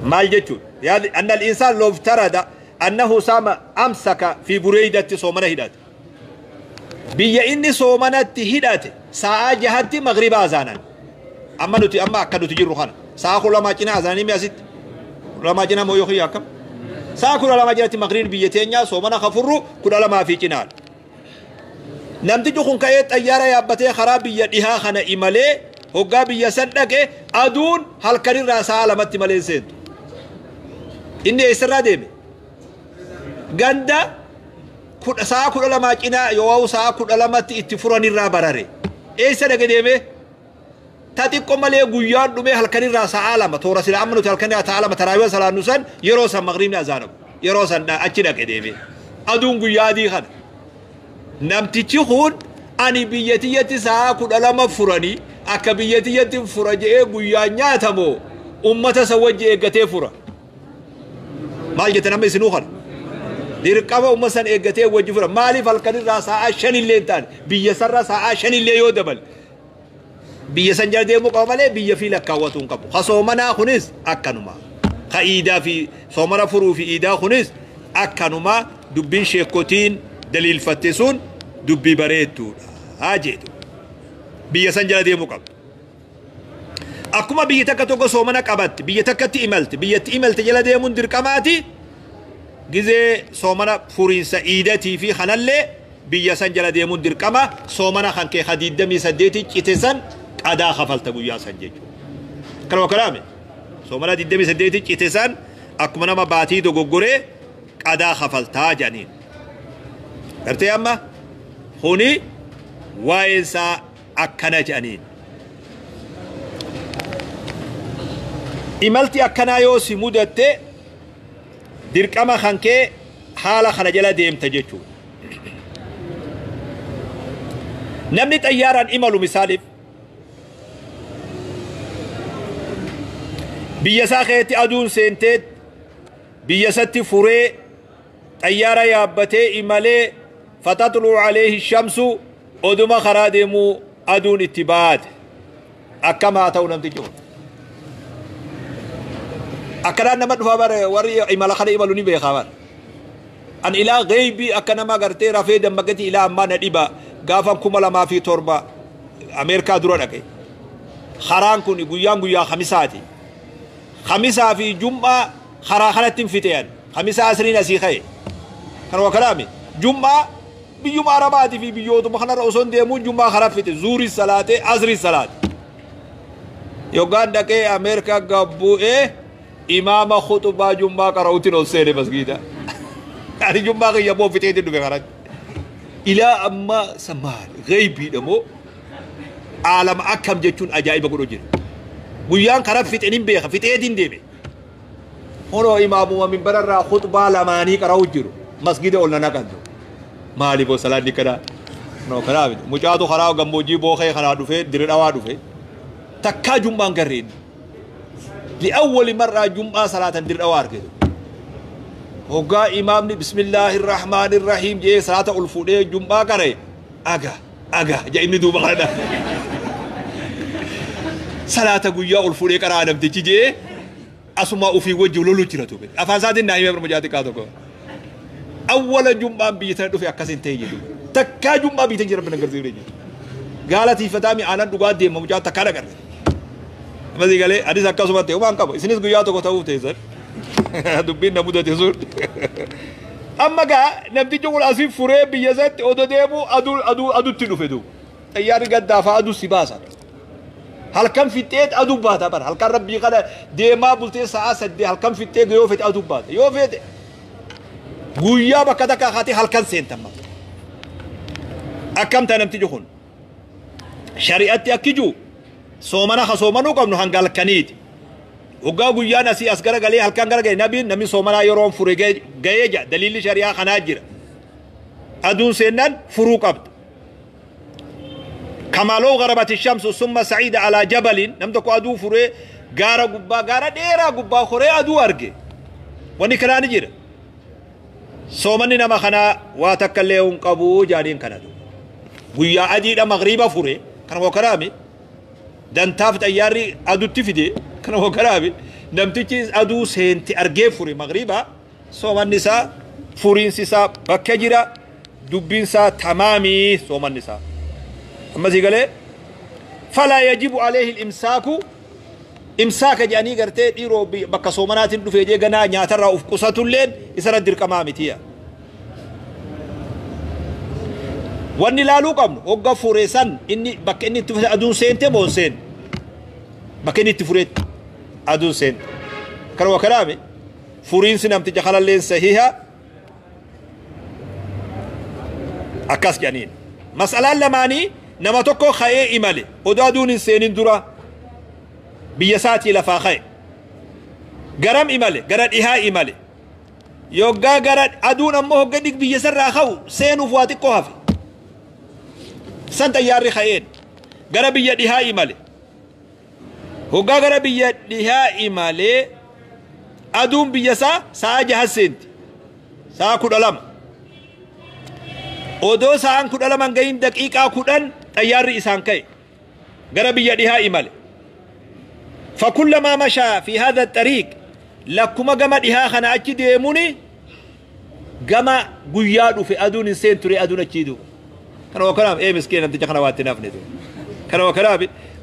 مال جتون يعني أن الإنسان لو افترض أنه سام أمسك في بريدة صومنا هدات بيا إني صومنا هدات ساعة جهتي مغرب أذانا أما نتي أما أكدو تجي روحنا ساعة كل ما جينا أذاني مياسيت لما جينا مو يخي أكم ساعة كل ما جينا مغرب بيتينيا صومنا خفرو كل ما في جنال نمتي جخون كأيت أيارة يا خراب يديها خنا إمالي هو بيا سندك أدون هالكرير راسها لما تمالي سند إني إسرا ديمي غندا ساعة كل ما جينا يواو ساعة كل ما تيتفرني رابراري إيش ديمي تاتي مالي غيان دمي هالكني راس عالم تورا سلا أمنو تالكني تعالى تراوي سلا نوسن يروسا مغربنا زانب يروسا أتشنا كديمي أدون غيادي خان نمتي خون أني بيتي يتي ساعة كل ما فرني أكبيتي يتي فرجة غيان ياتمو Ummata san wajji eeggatee fura. Maal jettan amma isinuu kana? Dirqama ummata san eeggatee wajji fura. Maaliif halkanirraa sa'aa shanillee hin taane biyya sarraa sa'aa shanillee yoo dabale biyya san jala deemuu qaba malee biyya fi lakkaawwatuu hin qabu. Ka soomanaa kunis akkanuma. Ka iidaa fi soomana furuu fi iidaa kunis akkanuma dubbiin sheekotiin daliilfatte sun dubbii bareedduudha. Haa jedhu. Biyya san jala deemuu qaba. Akkuma biyya takka tokko soomana qabatti, biyya takkatti imalte, biyyatti imalte jala deemuun dirqamaati. Gizee soomana furiinsa iidatii fi kanallee biyya san jala deemuun dirqama. Soomana kan kee ka 28 cite san qadaa kafalta guyyaa san jechuudha. Kanuma kanaame soomana 28 cite san akkuma nama baatii dogoggoree qadaa kafaltaa jedhaniin. Gartee amma kuni waa'een isaa akkana jedhaniin. Imalti akkanaa yoo si mudatte dirqama kan kee haala kana jala deemta jechuudha. Namni xayyaaraan imalu misaaliif biyya isaa keessatti aduun seentee biyya isatti furee xayyaara yaabbatee imalee fataxluu alayhi shamsu oduma karaa deemuu aduun itti baate akkam haa ta'u namtichi kun. Akkanaan nama dhufaa bare warri imala kana imalu ni beekaa bare. An ilaa geybii akka nama gartee rafee dammaqetti ilaa ammaa na dhiba gaafan 2007 Ameerikaa dura dhaqe. Karaan kun guyyaan guyyaa khamisaati. Khamisaa fi jum'aa karaa kanatti hin fixean. Khamisaa asriin asii ka'e. Kanuma kanaami. Jum'aa biyyuma Arabaatii fi biyyootuma kanarra osoo hin deemuun jum'aa karaa fixe. Zuurii salaatee asrii salaate. Yoggaan dhaqee Ameerikaa gabbu'ee imaama khutubaa jum'aa qara'uutiin ol seene masgiida. Ani jum'aa kiyya moo fixeetiin dhufe karatti. Ilaa ammaa samaal geybiidha moo aalama akkam jechuun ajaa'iba godhu jira. Guyyaan karaa fixeen hin beeka fixeetiin deeme. Honoo imaamuma minbararraa khutbaa lamaanii qara'u jiru masgida ol na naqantu. Maaliif oo salaanni kanaa? No kanaa miti. Mucaatu karaa gammoojjii bookee kanaa dhufee dire dhawaa dhufe. Takkaa jum'aan garreen. Li'awwali marraa jum'aa salaatan dire dhawaa argate. Hoggaa imaamni bismillaahi rahmaani rahiim jedhee salaata ol fuudhee jum'aa qara'e aga aga jedhe inni duuba kana. Salaata guyyaa ol fuudhee qaraa namtichi jedhee asuma ofii wajji lolu jira ture. Afaan isaatiin naa himee mucaa xiqqaa tokko. Awwala jum'aan biyya tana dhufe akkas hin ta'e jedhu. Takkaa jum'aa biyya tana jira bina garsiifne jedhu. Gaala tiifataa mi'aanan dhugaa deema mucaa takkaa dhagarre. Ammasii galee anis akkasuma ta'e waan qaba. Isinis guyyaa tokko ta'uuf teessan. Dubbiin na mudate sun. Amma gaa namtichi kun asii furee biyya isaatti odoo deemu aduu aduu adutti dhufe duuba. Xayyaarri gaddaafaa aduu si baasa. Halkan fixxeet aduu baata bara. Halkan rabbii kana deemaa bultee sa'a 8 halkan fixxee yoo fete aduu baata. Yoo fete guyyaa bakka takka kaatee halkan seentamma. Akkam ta'a namtichi kun? Shari'atti akki jiru soomana ka soomanuu qabnu hanga halkaniiti. Hoggaa guyyaan asii as garagalee halkan garagalee nabiin namni soomanaa yeroon fure ga'ee jira. Daliilli shari'aa kanaa jira. Aduun seennaan furuu qabda. Kamaa loo garabati shamsu summa sa'iida alaa jabalin nam tokko aduu furee gaara gubbaa gaara dheeraa gubbaa koree aduu arge. Wanni kanaa ni jira. Soomanni nama kanaa waa takka illee hin qabu jaaniin kanatu. Guyyaa adiidha magriiba fure kanuma kanaami dantaaf xayyaarri adutti fide kanuma kanaami namtichi aduu seente argee fure magriiba soomanni isaa furiinsi isaa bakka jira dubbiin isaa tamaamii soomanni isaa. Ammasii galee falaa yajibu alayhi al-imsaaku imsaaka jedhanii gartee dhiiroo bakka soomanaatiin dhufee jee ganaa nyaatarraa of qusatulleen isarra dirqamaa mitiya. Wanni ilaaluu qabnu hogga fure san inni bakka inni itti fure aduun seente moo hin seenne? Bakka inni itti furetti aduun seente. Kanuma kanaami furiinsi namticha kanalleen sahiha akkas jedhaniin. Mas'alaan lamaanii nama tokko ka'ee imale odoo aduun hin seenin dura biyya isaatii lafaa ka'e. Garam imale gara dhihaa imale. Yoggaa gara aduun ammoo hogga dhig biyya isarraa ka'u seenuuf waa xiqqoo hafe. San xayyaarri ka'een gara biyya dhihaa imale. Hoggaa gara biyya dhihaa imalee aduun biyya isaa sa'a 6 seenti. Sa'a 12. Odoo sa'aan 12 gahin daqiiqaa 10 xayyaarri isaan ka'e. Gara biyya dhihaa imale. Fakullamaa mashaa fi haadha xariiq lakkuma gama dhihaa kana achi deemuni gama guyyaa dhufe aduun hin seenture aduun achii duuba. Kana wakanaaf ee miskiina namticha kana waatti nafne tu. Kana wakanaaf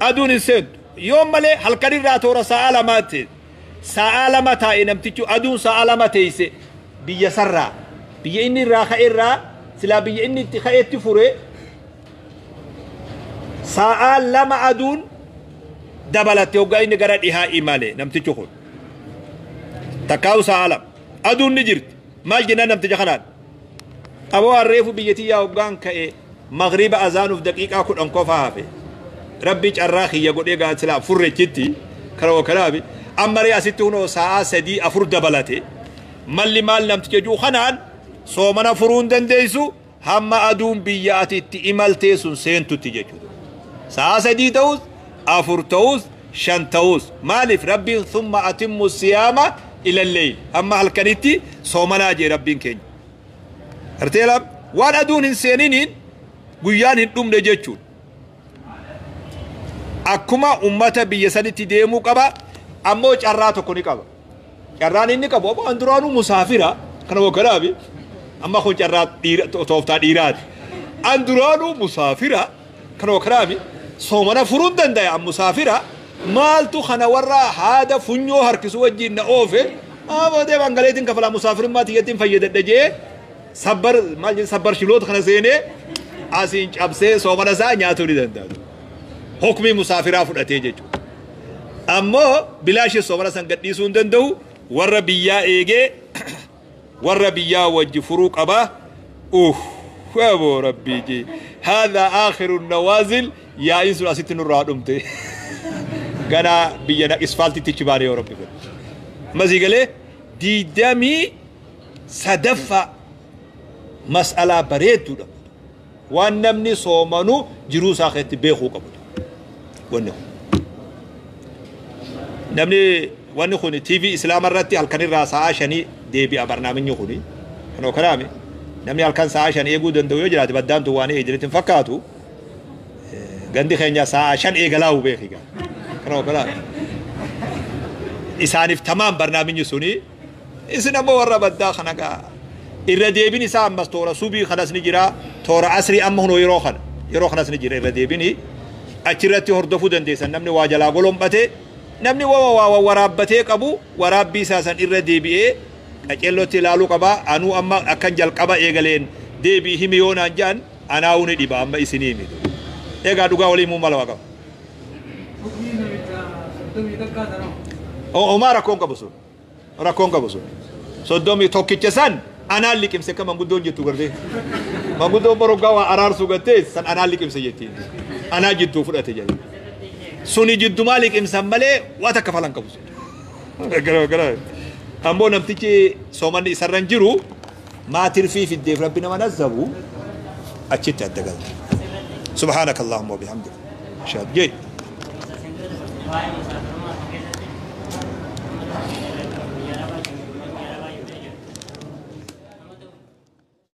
aduun hin seentu. Yoom malee halkan irraa toora sa'a 2tti. Sa'a 2 taa'e namtichi aduun sa'a 2 teeyse biyya sarraa. Biyya inni irraa ka'e irraa silaa biyya inni itti ka'etti fure sa'a 2 aduun dabalatte hoggaa inni gara dhihaa imale namtichi kun. Takkaa'u sa'a 2. Aduun ni jirti. Maal jennaan namticha kanaan? Aboo harreefu biyya tiyyaa hoggaan ka'e magriba azaanuuf daqiiqaa 10 qofa hafe. Rabbi carraa kiyya godhee gaa silaa furrechitti kana wakanaafi amma ree asitti hunoo sa'a 3 4 dabalate. Malli maal namticha jiru kanaan soomana furuu hin dandeessu hamma aduun biyya ati itti imaltee sun seentutti jechuudha. Sa'a 3 ta'us 4 ta'us 5 ta'us maaliif rabbiin thumma atimmu siyaama ila leyl hamma halkanitti soomanaa jee rabbiin keenya. Garteela waan aduun hin seeniniin guyyaan hin dhumne jechuudha. Akkuma ummata biyya sanitti deemuu qaba ammoo carraa tokko ni qaba. Carraan inni qabu aboo an duraanuu musaafira kana wakkanaafi amma kun carraa dhiira tooftaa dhiiraati. An duraanuu musaafira kana wakkanaafi soomana furuun dandaya an musaafira maaltu kana warra haada funyoo harkisu wajjin na oofe aboo deema angaleetiin kafalaa musaafirummaa tiyyattiin fayyadadha jee sabbar maal jedhu sabbar shiloota kana seenee asiin cabsee soomana isaa nyaatuu ni danda'a. Hukmii musaafiraa fudhatee jechuudha. Ammoo bilaashii soomana san gadhiisuu hin danda'u warra biyyaa eegee warra biyyaa wajji furuu qaba. Aboo rabbii jee. Haadha aakhiru nawaazil yaa'iin sun asitti nurraa dhumte. Ganaa biyya isfaaltitti ichi baane yoo rabbi fedhe. Masii galee 23ffaa mas'alaa bareedduudha. Waan namni soomanu jiruu isaa keessatti beekuu qabu. Wanni kun. Namni wanni kun TV Islaama irratti halkan irraa sa'a 5 deebi'a barnaamijni kuni. Kanoo kanaami namni halkan sa'a 5 eeguu danda'u yoo jiraate baddaan tun waan eegdanitti hin fakkaatu. Gandi keenya sa'a 5 eegalaa'u beeki gaa. Kanoo kanaami. Isaaniif tamaam barnaamijni suni isin ammoo warra baddaa kana gaa. Irra deebin isaa ammas toora subii kanas ni jira toora asrii amma hunoo yeroo kanas ni jira irra deebini achirratti hordofuu dandeessan namni waa jalaa golomphate namni waa waraabbatee qabu waraabbii isaa san irra deebi'ee qaceellootti ilaaluu qaba. Anuu amma akkan jalqaba eegaleen deebii himi yoo naan jedhan anaa'uu ni dhiba amma isinii himi. Egaa dhugaa walii himuu mala waa qaba. Homaa rakkoon qabu sun. Rakkoon qabu sun. 31 san anaan liqimse akka manguddoon jettu gartee. Manguddoon boroggaa waa araarsuu gartee san anaan liqimse jettiin. Anaa jidduu fudhate jedhe. Suni jiddumaa liqimsan malee waa takka falan qabu sun. Gara. Ammoo namtichi soomanni isarra hin jiru maa tirfii fiddeef rabbi nama nazzabu achitti adda galte. Subhaanakallahumma wa bihamdika. Shaad jee.